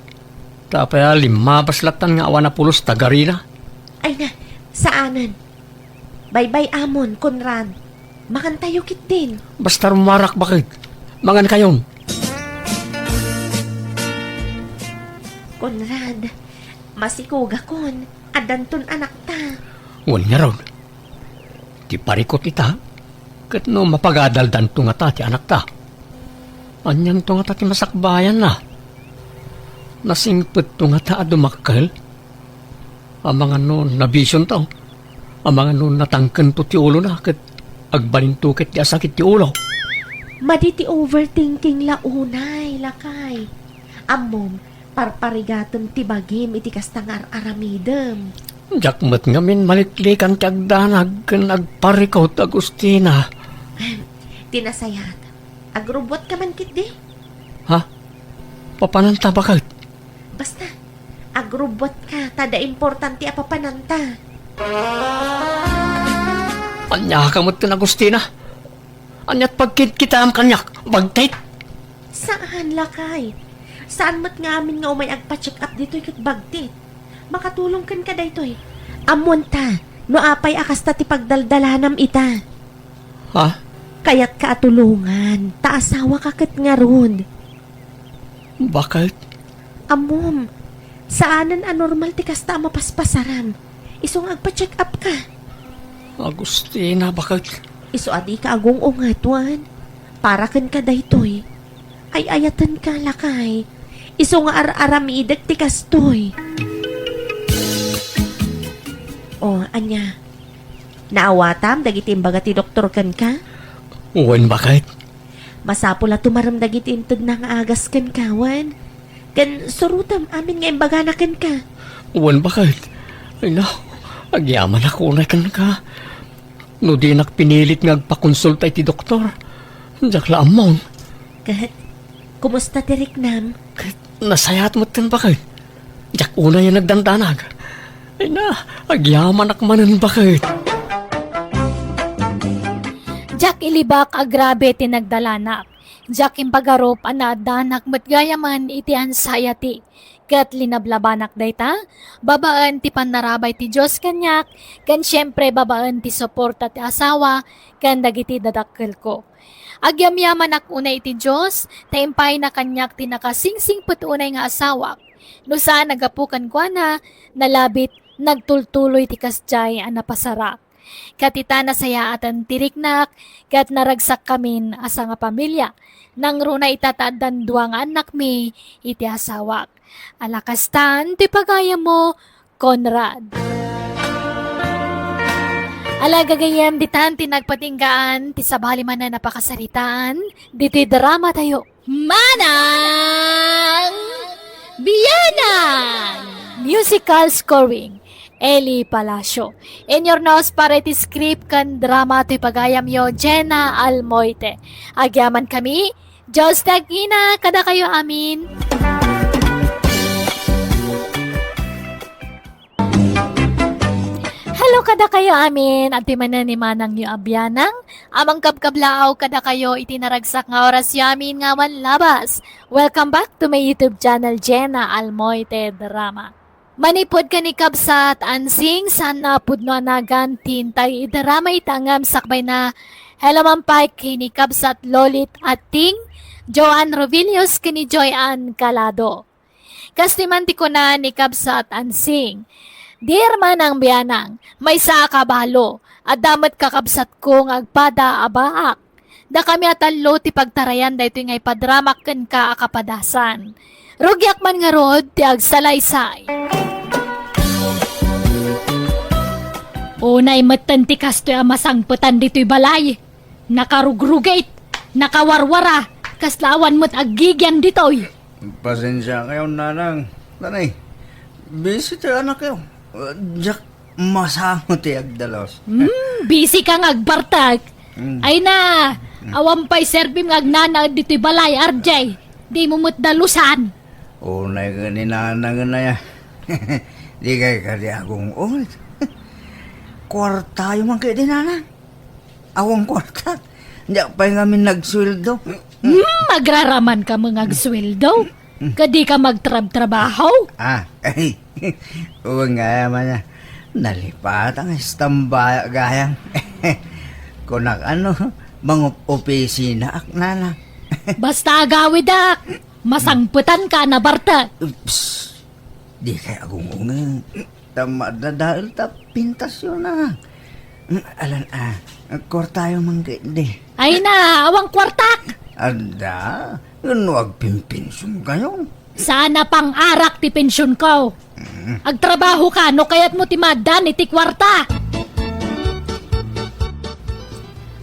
Ta apay a limmabas lattan nga awan a pulos ta garina? Ay na, saanen. Baybay-amon, Conrad. Mangantayo ketdin. Basta rummuarak baket. Mangankayon. Conrad, masikugakon. Addanton anakta. Wen ngarud, ti parikut ita, ket no mapagadaldanto ngata ti anakta. Anianto ngata ti masakbayanna? Nasingpetto ngata a dumakkel? Amangan no nabisionto? Amangan no natangkento ti ulona ket agbalinto ket ti asakit ti ulo? Madi ti overthinking la unay, lakay. Ammom, parparigatem ti bagim iti kasta nga ar-aramidem. Diak met ngamin maliklikan ti agdanag ken agparikut, Agustina. Ti nasayaat, agrubbuatka man ketdi. Ha? Papananta baket? Basta, agrubbuatka, ta adda importante a papananta. Ania ka met ken Agustina? Aniat pagkitkitaem kaniak? Bagtit? Saan, lakay. Saan met nga amin nga umay agpa-check up ditoy ket bagtit. Makatulong kenka daytoy. Ammoanta, no apay a kasta ti pagdaldalanam ita. Ha? Kayatka a tulongan, ta asawaka ket ngarud. Baket? Ammom, saanen a normal ti kasta a mapaspasaram. Isu nga agpa-check up ka. Agustina, baket? Isu a dika agung-unget, wen. Para kenka daytoy. Ay-ayatenka, lakay. Isu nga ar-aramidek ti kastoy. O, ania? Naawatam dagiti imbaga ti doktor kenka? Wen, baket? Masapul a tumarem dagiti integna nga agas kenka, wen? Ken surotem amin nga imbagana kenka. Wen, baket? Ay, no. Agyamanak unay kenka. No dinak pinilit nga agpakonsulta iti doktor, diak la ammon. Ket, kumusta ti riknam? Ket, nasayaat metten, baket. Diak unay a nagdandanag. Ay na, agyamanak manen, baket. Diak ilibak a grabe ti nagdalanak. Diak impagarup a naaddanak met gayamen iti anxiety. Ket linablabanak dayta, babaen ti pannarabay ti Dios kaniak, ken siempre babaen ti suporta ti asawa ken dagiti dadakkelko. Agyamyamanak unay iti Dios, ta impayna kaniak ti nakasingsingpet unay nga asawak. No saan a gapu kenkuana, nalabit, nagtultuloy ti kasdiay a napasarak. Ket ita nasayaaten ti riknak, ket naragsakkamin a sangapamilia. Nangruna ita ta addan dua nga annakmi iti asawak. Ala kastan ti pagayammo, Conrad. Ala gagayyem, ditan ti nagpatinggaan ti sabali manen a pakasaritaan ditoy dramatayo. Manang Bianan! Musical scoring, Eli Palacio. Inyurnos para iti script ken drama toy pagayamyo, Jenna Almoite. Agyamankami, Dios ti agina kadakayo amin. Hello kadakayo amin, adtoy manen ni manangyo a bianang, a mangkabkablaaw kadakayo iti naragsak nga orasyo amin nga awan labas. Welcome back to my YouTube channel, Jenna Almoite Drama. Manipud ken ni Kabsat Ansing, saan a pudno a nagan ti intay idrama ita ngem sakbayna, hello man pay ken ni Kabsat Lolit Ating, Joanne Rovilius ken ni Joy Ann Calado. Kastoy man ti kuna ni Kabsat Ansing, "Dear Manang Bianang, maysa a kabalo, adda met kakabsatko nga agpada a baak. Dakami a tallo ti pagtarayan daytoy nga ipadramak kenka a kapadasan. Rugiak man ngarud ti agsalaysay." Unay metten ti kastoy a masangpetan ditoy balay. Nakarugrugit, nakawarwara, kasla awan met aggigian ditoy. Pasensia kayo, nanang. Tanay, busy ti anakyo. Diak masango ti agdalos. Hmm, busy ka nga agbartek. Hmm. Ay na, awan pay serbim nga agnanaed ditoy balay, R J. Di mo met dalusan. Unay ket ni nanang aya. Di kay kadi agung-ungit. Kuartayo man kadi, nanang. Awan kuarta. Diak pay ngamin nagsueldo. Hmm, agraraman ka met nga agsueldo? Kadi ka magtrabtrabaho? Ah, ay. Wen nga man, nalipatan nga istamba gayam. Kunak ano, mangup-opisina ak, nanang. Basta agawidak, masangpetan ka, nabarta. Oops. Di kay agung-ungit. Ta madadael ta pintasyon na. Mm, alan, ah, kuartayo man kadi. Ay na, awan kuartak. Adda, no agpinpinsyonkayo. Saan a pang-arak ti pension ko. Mm. Agtrabaho ka, no kayat mo ti madan iti kuarta.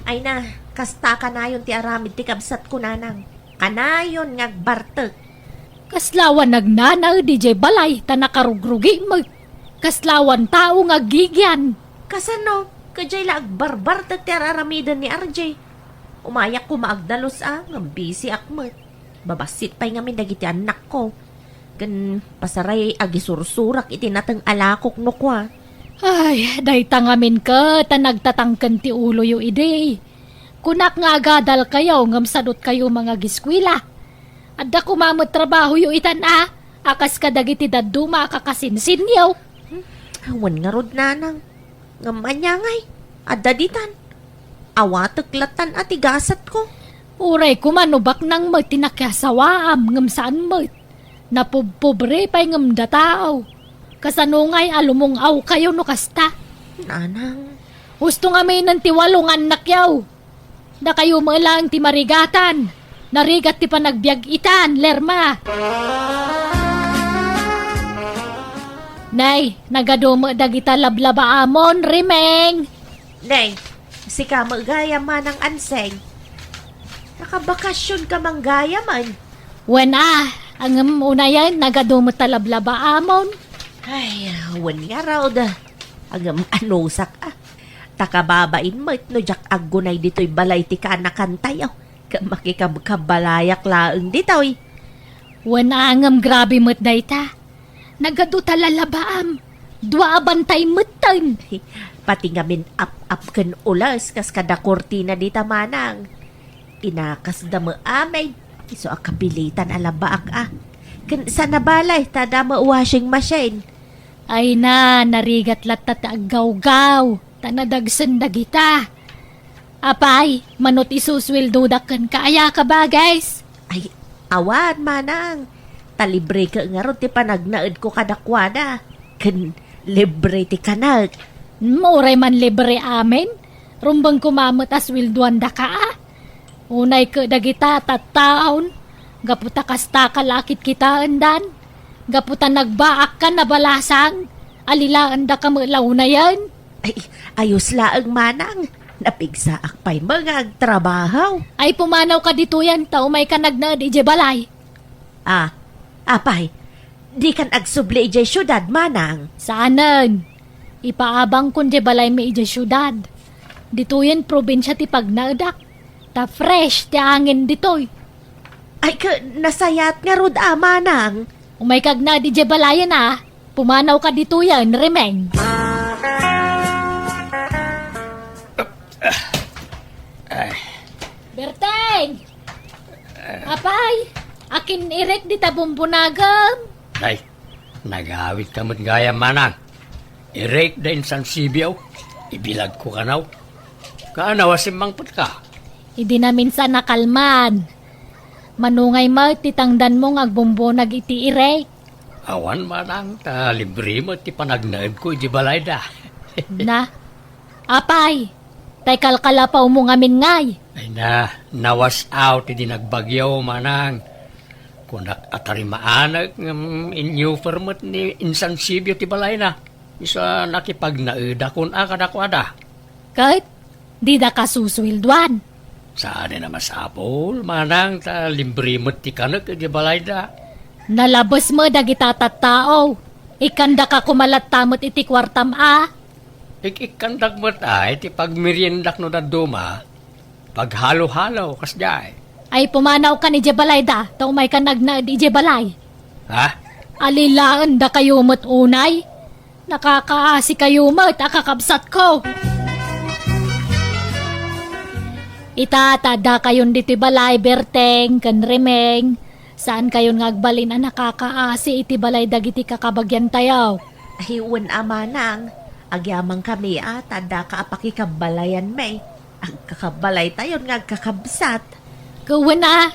Ay na, kasta kanayon ti aramid ti kabsat ko, nanang. Kanayon nga agbartek. Kasla awan nagnanaed idiay balay ta nakarugrugi met. Kasla awan tao nga aggigian. Kasano? Kadiay la agbarbartek ti ar-aramiden ni R J. Umayak koma agdalus a, ngem busy ak met. Babassit pay ngamin dagiti annakko. Ken pasaray agisursurak iti nateng a lakok no kua. Ay, dayta ngamin ket a nagtatangken ti uloyo idi. Kunak nga agadalkayo ngem sadutkayo mangagiskuela. Adda koma met trabahoyo itan a, a kas kadagiti dadduma a kakasinsinyo. Hmm, awan ngarud, nanang. Ngem ania ngay, adda ditan. Awatek lattan a ti gasatko. Uray koma no baknang met ti nakiasawaam ngem saan met. Napubpobre pay ngem dataaw. Kasano ngay a lumung-awkayo no kasta? Nanang. Husto ngaminen ti walo nga annakyo. Dakayo met laeng ti marigatan. Narigat ti panagbiag itan, Lerma. Nay, nagadu met dagita lablabaamon, Rimeng. Nay, sika met gayam, Manang Anseng. Nakabakasionka man gayamen. Wen a, ngem unayen, nagadu met ta lablabaamon. Ay, wen ngarud. Ngem anusak a. Ta kababain met no diak aggunay ditoy balay ti kaanakantayo. Ket makikabkabalayak laeng ditoy. Wen a, ngem grabe met dayta. Nagadu ta lalabaam. Dua a bantay metten. Pati ngamin ap-ap ken ules kas kada kurtina dita, Manang. Inakasda met amin. Isu a kapilitan a labaak a. Ken saan a balay ta adda met washing machine. Ay na, narigat latta ti aggawgaw, ta nadagsen dagita. Apay, mano ti isusueldodak kenka, aya ka, bages? Ay, awan, Manang. Ta libre ket ngarud ti panagnaedko kadakuada. Ken libre ti kanek. Hmm, uray man libre amin. Rumbeng koma met a sueldoandaka, a. Unay ket dagita tattaon, gapu ta kastaka la a kitkitaendan, gapu ta nagbaakkan a balasang, alilaendaka met la unayen. Ay, ayos laeng, Manang. Napigsaak pay met nga agtrabaho. Ay, pumanawka ditoyen ta umayka nagnaed idiay balay. Ah, apay, dikan agsubli idiay siudad, Manang? Saanen. Ipaabangkon diay balaymi idiay siudad. Ditoyen probinsia ti pagnaedak. Ta fresh ti angin ditoy. Ay, ka, nasayaat ngarud a, Manang. Umayka agnaed idiay balayen a. Pumanawka ditoyen, Rimeng. Akin irek dita bumbunagem? Ay, nagawidka met gayam, manang. Irek da insansibio, ibilagko kano. Kaanaw a simmangpetka? Idi naminsan a kalman. Mano ngay met ti tangdanmo nga agbumbunag iti irek? Awan, manang, ta libre met ti panagnaedko iti balayda. Na, apay, tay kalkalapawmo ngamin ngay? Ay na, nawas out idi nagbagyo, manang. Kunak a tarimaanek ngem inyuper met ni insansibio ti balayna. Isu a nakipagnaedakon a kadakuada. Ket dida kasusueldoan? Saanen a masapul, manang, ta libre met ti kanek iti balayda. Nalabes met dagita tattao. Ikkandaka koma latta met iti kuartam a. Ik-ikkandak met ay ti pagmeriendak no dadduma. Paghalo-halo, kasdiay. Ay, pumanawkan idiay balayda, ta umaykan agnaed idiay balay. Ha? Alilaendakayo met unay? Nakakaasikayo met a kakabsatko. Ita, ta addakayon ditoy balay, Berteng ken Remeng. Saankayon nga agbalin a nakakaasi iti balay dagiti kakabagiantayo. Ay, wen a manang, agyamankami a ta addaka a pakikabbalayanmi. Agkakabbalaytayon nga agkakabsat. Ket wen a,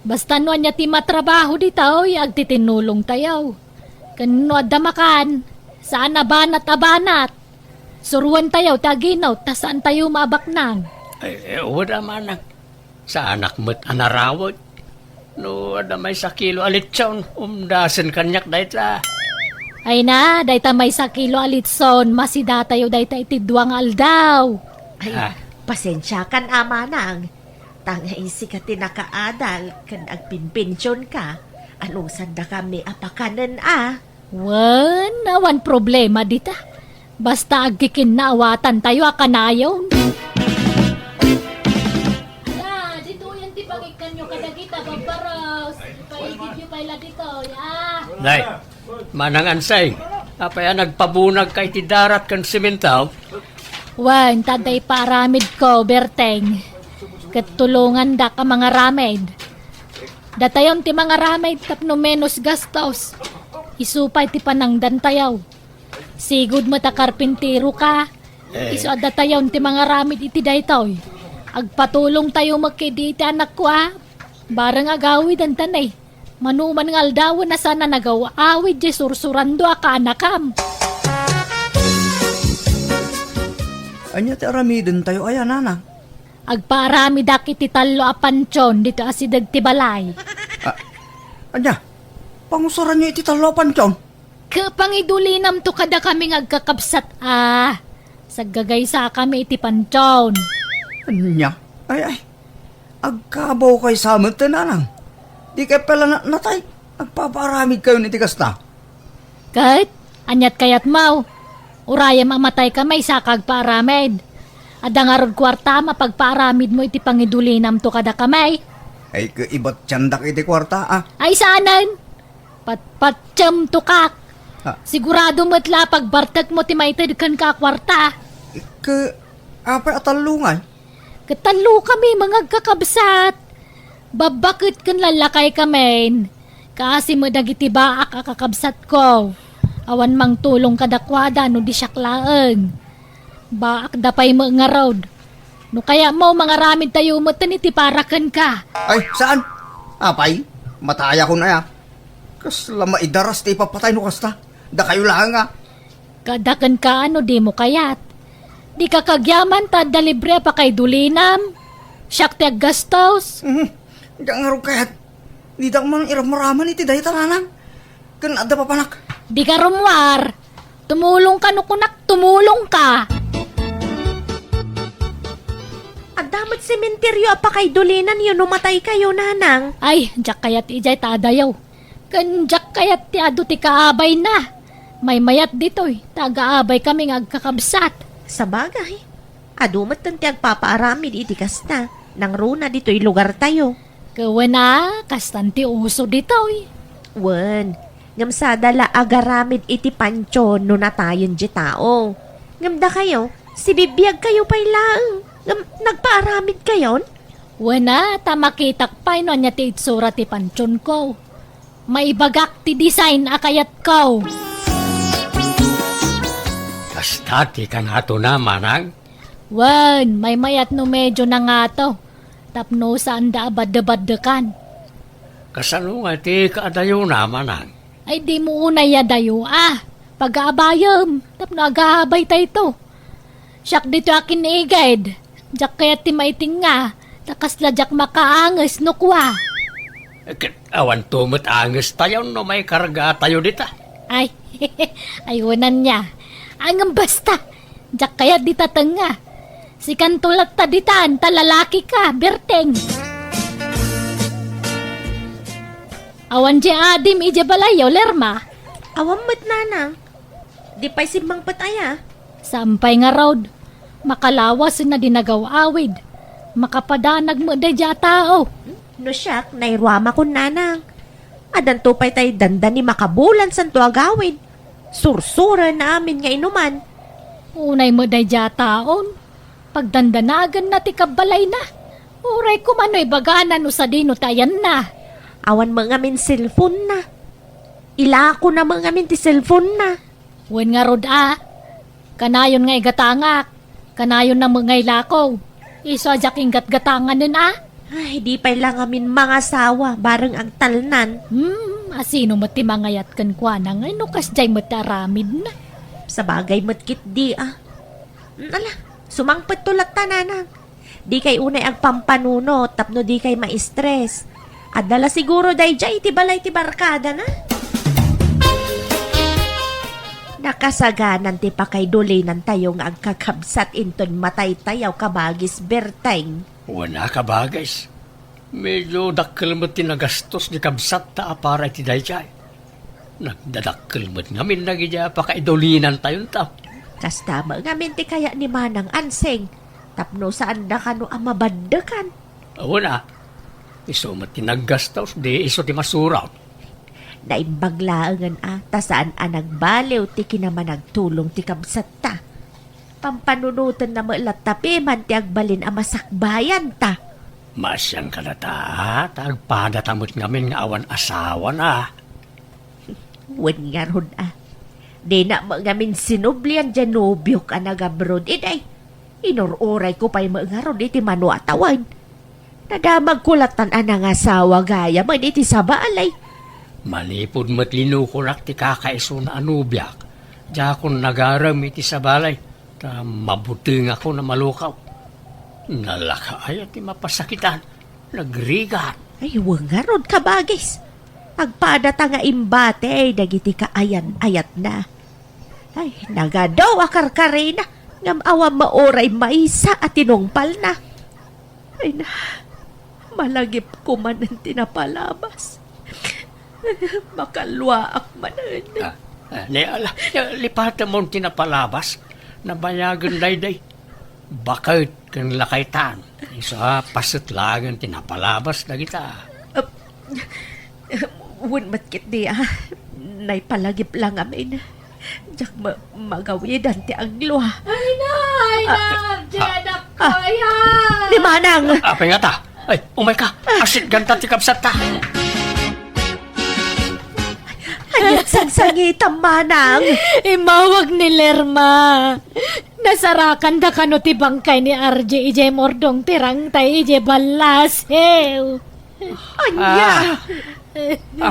basta no ania ti matrabaho ditoy, agtitinnulongtayo. Ken no adda makan, saan a banat a banat. Suruentayo ti aginut ta saantayo maabaknang. Ay, eh, wen a manang. Saanak met a narawet. No adda maysa kilo a litson, umdasen kaniak dayta. Ay na, dayta maysa kilo a litson, masidatayo dayta iti dua nga aldaw. Ay, Ah. pasensiakan a manang. Tangay sika ti nakaadal ken agpimpensionka. Anusaddakami a pakanen a. Wen, awan problema dita. Basta agkikinnaawatan tayo a kanayon. Ala, ditoyen ti pangikkanyo kadagita babbaros. Ipaigidyo pay la ditoy, ah. Nay, Manang Ansay, apay a nagpabunagka iti darat ken semento? Wen, ta adda ipaaramidko, Berteng. Ket tulongandak a mangaramid. Datayon ti mangaramid tapno menos gastos. Isu pay ti panangdantayo. Sigud met a karpinteroka. Eh. Isu a datayon ti mangaramid iti daytoy. Agpatulongtayo met kadi iti anakko a. Bareng agawidenta ne. Mano man nga aldawen a saan a nagaw-awid diay sursurando a kaanakam. Ania ti aramidentayo aya, nanang? Agpaaramidak iti tallo a pantion ditoy asideg ti balay. Ah, ania? Pangusaranyo iti tallo a pantion? Ket pangidulinamto kadakami nga agkakabsat a. Saggagaysakami iti pantion. Ania? Ay, ay. Agkabawkayo sa met, nanang. Dikay pay la natnatay. Agpapaaramidkayon iti kasta. Ket, aniat kayatmo? Urayem a mataykami, saka agpaaramid. Adda ngarud kuartam a pagpaaramidmo iti pangidulinamto kadakami. Ay, ket ibatiandak iti kuarta, a. Ay, saanen? Patpatiemto ka. Ha? Sigurado met la a pagbartekmo ti maited kenka a kuarta. Ket, apay a tallo ngay? Ket tallokami nga agkakabsat. Babbaket ken lallakaykami. Kaasi met dagiti baak a kakabsatko. Awan mangtulong kadakuada no di siak laeng. Baakda pay met ngarud. No kayatmo, mangaramidtayo metten iti para kenka. Ay, saan? Apay, matayakon aya. Kasla maidaras ti ipapatay no kasta. Dakayo laeng a. Kada kenka no dimo kayat. Dika kagyaman ta adda libre a pakaidulinam. Siak ti aggastos. Mhm. Diak ngarud kayat. Didak man iramraman iti dayta, nanang. Ken adda papanak. Dika rummuar. Tumulongka no kunak, tumulongka. Adda met sementeryo a pakaidulinanyo no mataykayo, nanang. Ay, diak kayat idiay ta adayo. Ken diak kayat ti adu ti kaabayna. Maymayat ditoy, ta agaabaykami nga agkakabsat. Sabagay, adu metten ti agpapaaramid iti kasta, nangruna ditoy lugartayo. Ket wen a, kastan ti uso ditoy. Wen, ngem sada la agaramid iti pantion no natayen ti tao. Ngem dakayo, sibibiagkayo pay laeng, ngem nagpaaramidkayon? Wen a, ta makitak pay no ania ti itsura ti pantionko. Maibagak ti design a kayatko. Kasta ti kangatona, manang? Wen, maymayat no medyo nangato. Tapno saanda a baddebaddekan. Kasano nga ti kaadayona, manang? Ay, dimo unay adayo a. Pagaabayem, tapno agabay tayto. Siak ditoy a kiniged. Diak kayat ti maitinga, ta kasla diak makaanges no kua. Ket awanto met angestayon no maikargatayo dita. Ay, ay, wen ania. Ngem basta, diak kayat dita tengnga. Sikanto latta ditan, ta lalakika, Berteng. Awan diay adim idiay balayyo, Lerma? Awan met, nanang. Di pay simmangpet aya? Saan pay ngarud? Makalawasenna di nagaw-awid. Makapadanag met daydiay a tao. No siak, nairuamakon, nanang. Adanto pay tay dandani makabulan santo agawid. Sursurenna amin nga inuman. Unay met daydiay a taon. Pagdandanaganna ti kabbalayna. Uray koma no ibagana no sadino ti ayanna. Awan met ngamin cellphone-na. Ilakona met ngamin ti cellphone-na. Wen ngarud a. Kanayon nga igatangak. Kanayonna met nga ilako. Isu a diak inggatgatanganen a. Ay, di pay la ngamin mangasawa, bareng agtalnan. Hmm, asino met ti mangayat kenkuana nga no kasdiay met ti aramidna? Sabagay met ketdi a. Ala, sumangpetto latta, nanang. Dikay unay agpampanunot tapno dikay ma-stress. Adda la siguro daydiay iti balay ti barkadana. Nakasaganan ti pakaidulinantayo nga agkakabsat inton mataytayaw, kabagis Berteng. Wen a, kabagis. Medyo dakkel met ti nagastos ni kabsatta a para iti daydiay. Nagdadakkel met ngamin dagiti a pakaidulinantayonto. Kasta met ngamin ti kayat ni Manang Anseng, tapno saanda kano a mabaddekan. Wen a, isu met ti naggastos, di isu ti masurot. Naimbag laengen a, ta saan a nagbaliw ti kinamanagtulong ti kabsatta. Pampanunotenna met latta piman ti agbalin a masakbayanta. Maasian kadata, ta agpadata met ngamin nga awan asawana. Wen ngarud a. Dina met ngamin sinublian diay nobiok a nagabroad, idi. Inur-urayko pay met ngarud iti mano a tawen. Nadamagko lattan a nangasawa gayam iti sabali. Manipud met linukonak ti kakaisuna a nobiak, diakon nagarem iti sabali, ta mabutengakon a malukaw. Nalaka aya ti mapasakitan, nagrigat. Ay, wen ngarud, kabagis. Agpadata nga imbati dagiti kaayan-ayatna. Ay, nagadu a karkarina, ngem awan met uray maysa a tinungpalna. Ay na, malagipko manen ti napalabas. Makalluaak manen. Ah, ah, ne, ala, lipatemon ti napalabas. Nabayagen daydiay. Baket ken lakaytan. Isu a paset laengen ti napalabas dagita. Ah, wen met ketdi a, naipalagip la ngamin. Diak ma-, magawidan ti aglua. Ay na, ay na, Ah, Arje, ah, anak ko, ah. Ayan. Ni Manang! Apay ngata? Ay, umayka. Asitganta ti kabsatta. Ay, agsansangitam, Manang. Immawag ni Lerma. Nasarakanda kano ti bangkay ni Arje idiay murdong ti rangtay idiay ballasew. Ania? Ah.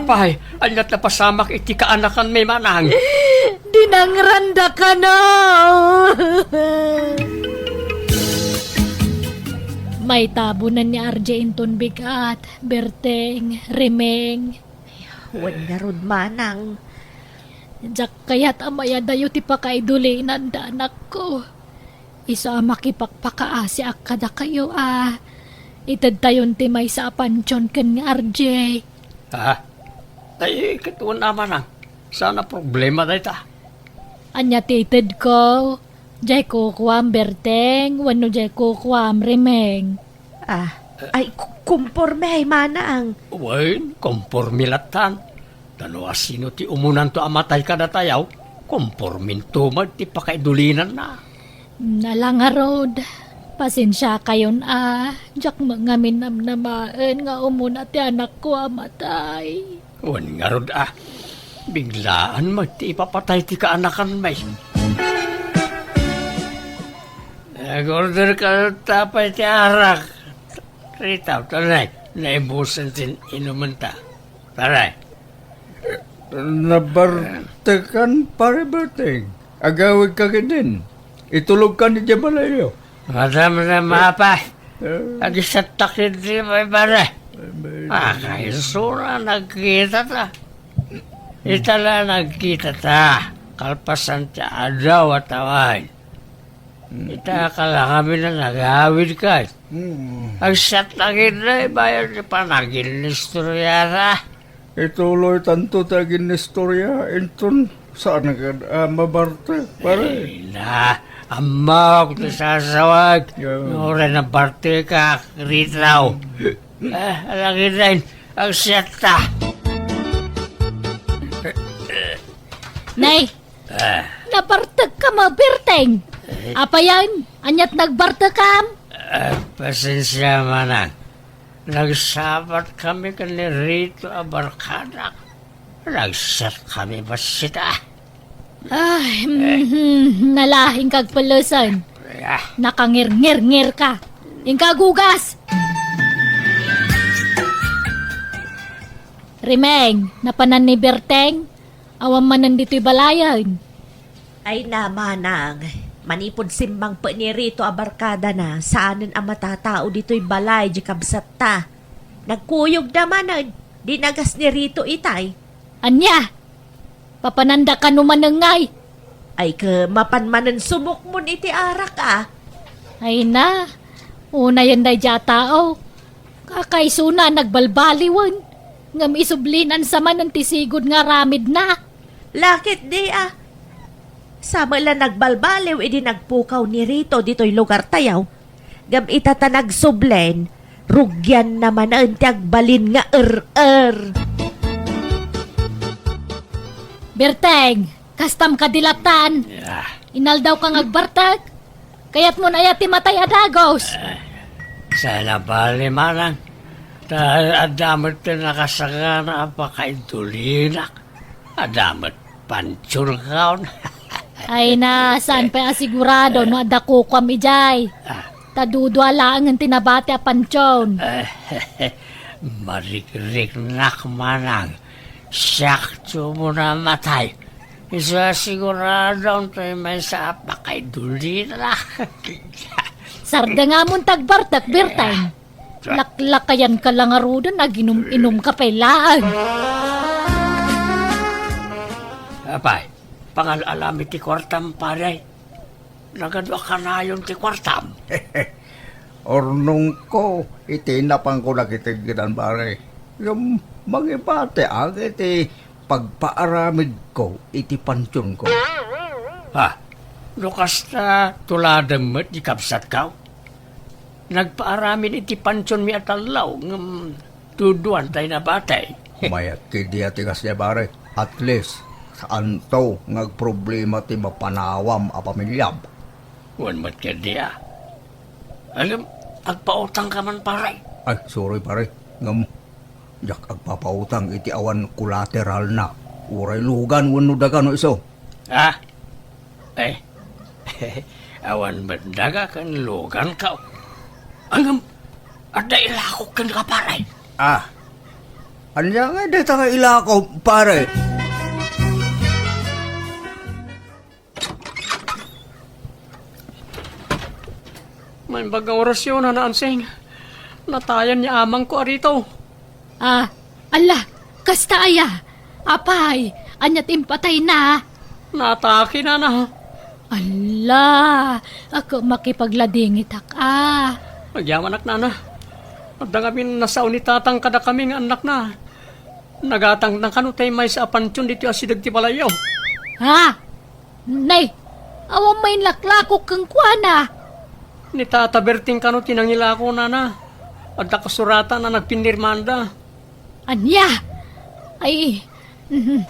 Apay, ania't napasamak iti kaanakanmi, Manang? Dinangranda kano. Maitabonan ni Arje inton bigat, Berteng, Remeng. Wen ngarud, Manang. Diak kayat a mayadayo ti pakaidulinanda, anakko. Isu a makipakpakaasiak kadakayo a itedtayon ti maysa a pantion ken ni Arje. Ah? Ay, ket wen a, Manang. Saan a problema dayta. Ania ti itedko? Diay kukuam, Berteng, wenno diay kukuam, Remeng? Ah, ay, ku-, kumpormi, Manang. Wen, kumpormi lattan. Ta no asino ti umunanto a matay kadatayo, kumporminto met ti pakaidulinanna. Ala ngarud, Pasensiakayon a, diak met ngamin namnamaen nga umuna ti anakko a matay. Wen ngarud a, biglaan met ti ipapatay ti kaanakanmi. Nag-order ka ta pay ti arak. Rita, tanay, naibusen ti inumenta. Tanay. Nabartekan, Pare Berteng. Agawidka ketdin. Itulogkan idiay balayyo. Madamdama, Apay. Eh. Agisattak iti baybara. Ay, may- Ah, kaisuna nagkitata. Ita la nagkitata. Kalpasan ti adaw a tawen. Ita kalakami na nagawid kay. Hmm. Agsattak iti baybara ti panaginnistoriata. Ituloy tanto ti aginnistoria, inton saan nga, ah, mabartek, pare? Ay na, ammok ti sasawag. Yeah. Uray nabartekak, Ritaw. Ah, alagiden, agsiatta. Nay, ah. Nabartek ka, Berteng. Eh. Apayan, aniat nagbartekam? Ah, pasensia, Manang. Nagsabat kami ken ni Rito a barkadak. Nagsat kami bassit a. Ay, mhm, nalaing kagpelesen. Ah. Nakangirngirngir ka. Inka agugas! Rimeng, napanan ni Berteng? Awan manen ditoy balayen. Ay na, Manang, manipud simmangpet ni Rito a barkadana, saanen a matatao ditoy balay di kabsatta. Nagkuyogda manen, di nagas ni Rito itay. Ania? Papananda kano manen ngay? Ay, ket mapan manen sumukmon iti arak a. Ay na, unayen daydiay a tao. Kakaisuna nagbalbaliwen, ngem isublinan sa manen ti sigud nga aramidna. Lakit di a. Sa met la nagbalbaliw idi nagpukaw ni Rito ditoy lugartayo. Ngem ita ta nagsublen, rugianna manen ti agbalin nga er-er. Berteng, kastam kadi lattan? Ah. Inaldaw ka nga agbartek? Kayatmon aya ti matay a dagus? Ah, saan a bali, Manang. Ta adda met ti nakasagana a pakaidulina. Adda met pantionkaon. Ay na, saan pay a sigurado no adda kukuam idiay? Ah. Ta dudua laengen ti nabati a pantion. Marikriknak, Manang. Siak ti umuna a matay. Isu a sigurado, tay maysa a pakaidulina. Sardengamon ti agbartek, Berteng. Laklakayan ka la ngaruden, aginum-inum ka pay laeng. Apay, pangal-alami ti kuartam, pare. Nagadu a kanayon ti kuartam. Urnongko iti napanko nakitedgedan, pare. Ngem mangibatiak iti pagpaaramidko iti pantionko. Ha? No kasta, tuladem met di kabsatko? Nagpaaramid iti pantionmi a tallo, ngem duduan tay nabati. Mayat ketdi a ti kasdiay, pare. At least, saanto nga agproblema ti mapanawam a pamiliam. Wen met ketdi a. Ngem, agpautang ka man, pare. Ay, sorry, pare. Ngem, diak agpapautang iti awan kolateralna. Uray lugan wenno daga no isu. Ah? Eh, awan met daga ken luganko. Ngem, adda ilakok kenka, pare. Ah, ania ngay dayta nga ilako, pare? Naimbag nga orasyon, Nana Ansing. Natayan ni amangko a Rito. Ah, ala, kasta aya? Apay, ania ti impatayna? Naatake, Nana. Ala, ako makipagladingitak a. Agyamanak, Nana. Adda ngamin nasao ni Tatang kadakami nga annakna. Nagatangna kano tay maysa a pantion ditoy asideg ti balayyo. Ha? Nay, awan main laklakok kenkuana. Ni Tata Berting kano ti nangilako, Nana. Adda kasuratan a nagpinirmanda. Ania? Ay, mhm.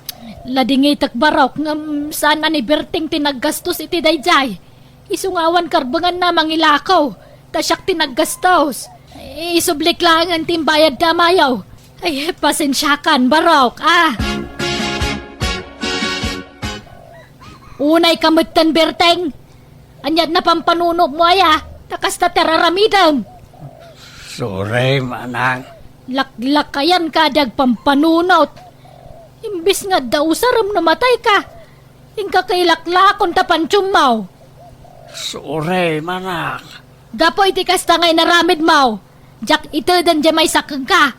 Ladingitek barok ngem saan a ni Berting ti naggastos iti daydiay. Isu nga awan karbenganna a mangilako. Ta siak ti naggastos. Isublik laengen ti imbayad ti amayo. Ay, pasensiakan, barok, ah. Unay ka metten, Berteng. Ania ti napampanunomo aya? Ta kasta ti ar-aramidem. Sorry, manang. Laklakayan ka di agpampanunot. Imbes nga adda usarem no matay ka, inka ka ilaklakon ta pantiommo. Sorry, manang. Gapu iti kasta nga inaramidmo, diak iteden diay maysa kenka.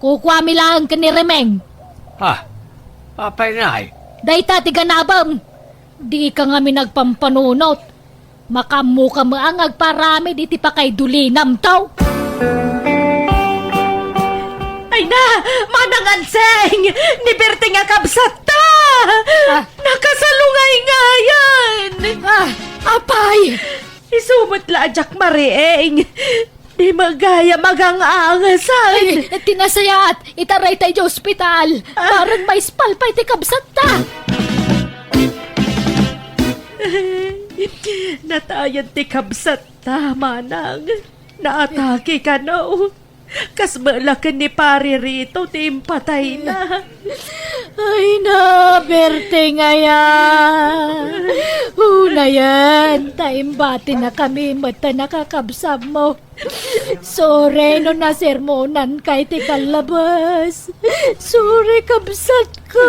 Kukuami laeng ken ni Remeng. Ah, apay ngay? Dayta ti ganabem. Dika ngamin agpampanunot. Makaammoka met nga agparamid iti pakaidulinam, taw. Ay na, Manang Anseng! Ni Berteng a kabsatta! Ah. Nakasalungayngayan! Ah, apay! Isu met la a diak mariing. Di met gayam agang-angasan. Ay, ti nasayaat, itaray ta idiay ospital. Ah. Bareng maispal pay ti kabsatta. Natayan ti kabsatta, manang. Naatake kano. Kas met la ken ni Pari Rito ti impatayna. Ay na, Berteng aya. Unayen, ta imbatinakami met ta nakakabsatmo. Sorry no nasermonanka iti kallabas. Sorry, kabsatko.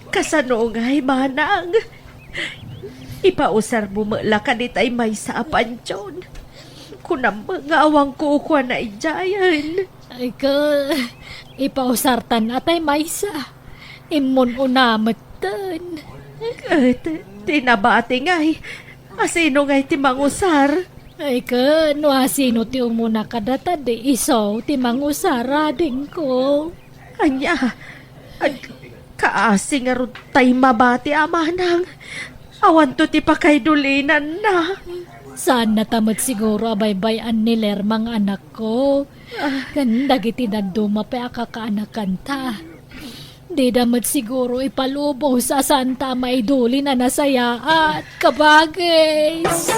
Kasano ngay, manang? Ipausarmo met la kaditay maysa a pantion. Kunam met nga awan kukuana idiayen. Ay, ka, ipausartan atay maysa. Immun-una metten. Ket, ti nabati ngay, asino ngay ti mangusar? Ay, ka, no asino ti umuna kadata, di isu ti mangusar, adingko. Ania? Ag-, kaasi ngarud tay mabati a manang. Awanto ti pakaidulinanna. Saannata met siguro a baybay-an ni Lerma nga anakko. Ah. Ken dagiti dadduma pay a kakaanakanta. Dida met siguro ipalubos a saanta a maidulin a nasayaat, kabagis.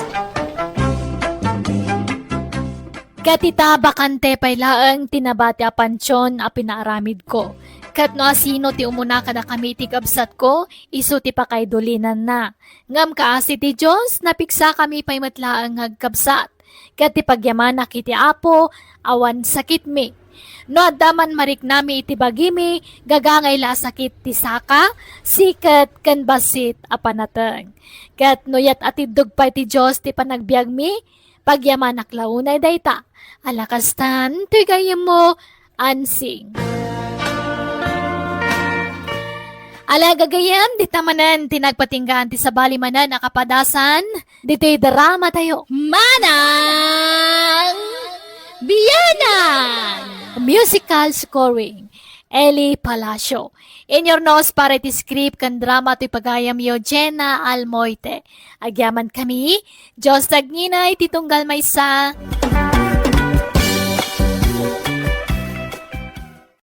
Ket ita, bakante pay laeng ti nabati a pantion a pinaaramidko. Ket no asino ti umuna kadakami iti kabsatko, isu ti pakaidulinanna. Ngem kaasi ti Dios, napigsakami pay met laeng nga agkabsat. Ket ti pagyamanak iti Apo, awan sakitmi. No adda man mariknami iti bagimi, gagangay la a sakit ti saka, siket, ken bassit a panateng. Ket no yat-atiddog pay ti Dios ti panagbiagmi, pagyamanak la unay dayta. Ala kastan, toy gayyemmo, Ansing. Ala gagayyem, dita manen ti nagpatinggaan ti sabali manen a kapadasan ditoy drama tayo. Manang Bianang! Musical scoring, Eli Palacio. Inyurnos para iti script ken drama toy pagayamyo, Jenna Almoite. Agyamankami, Dios tagnginay ti tunggal maysa.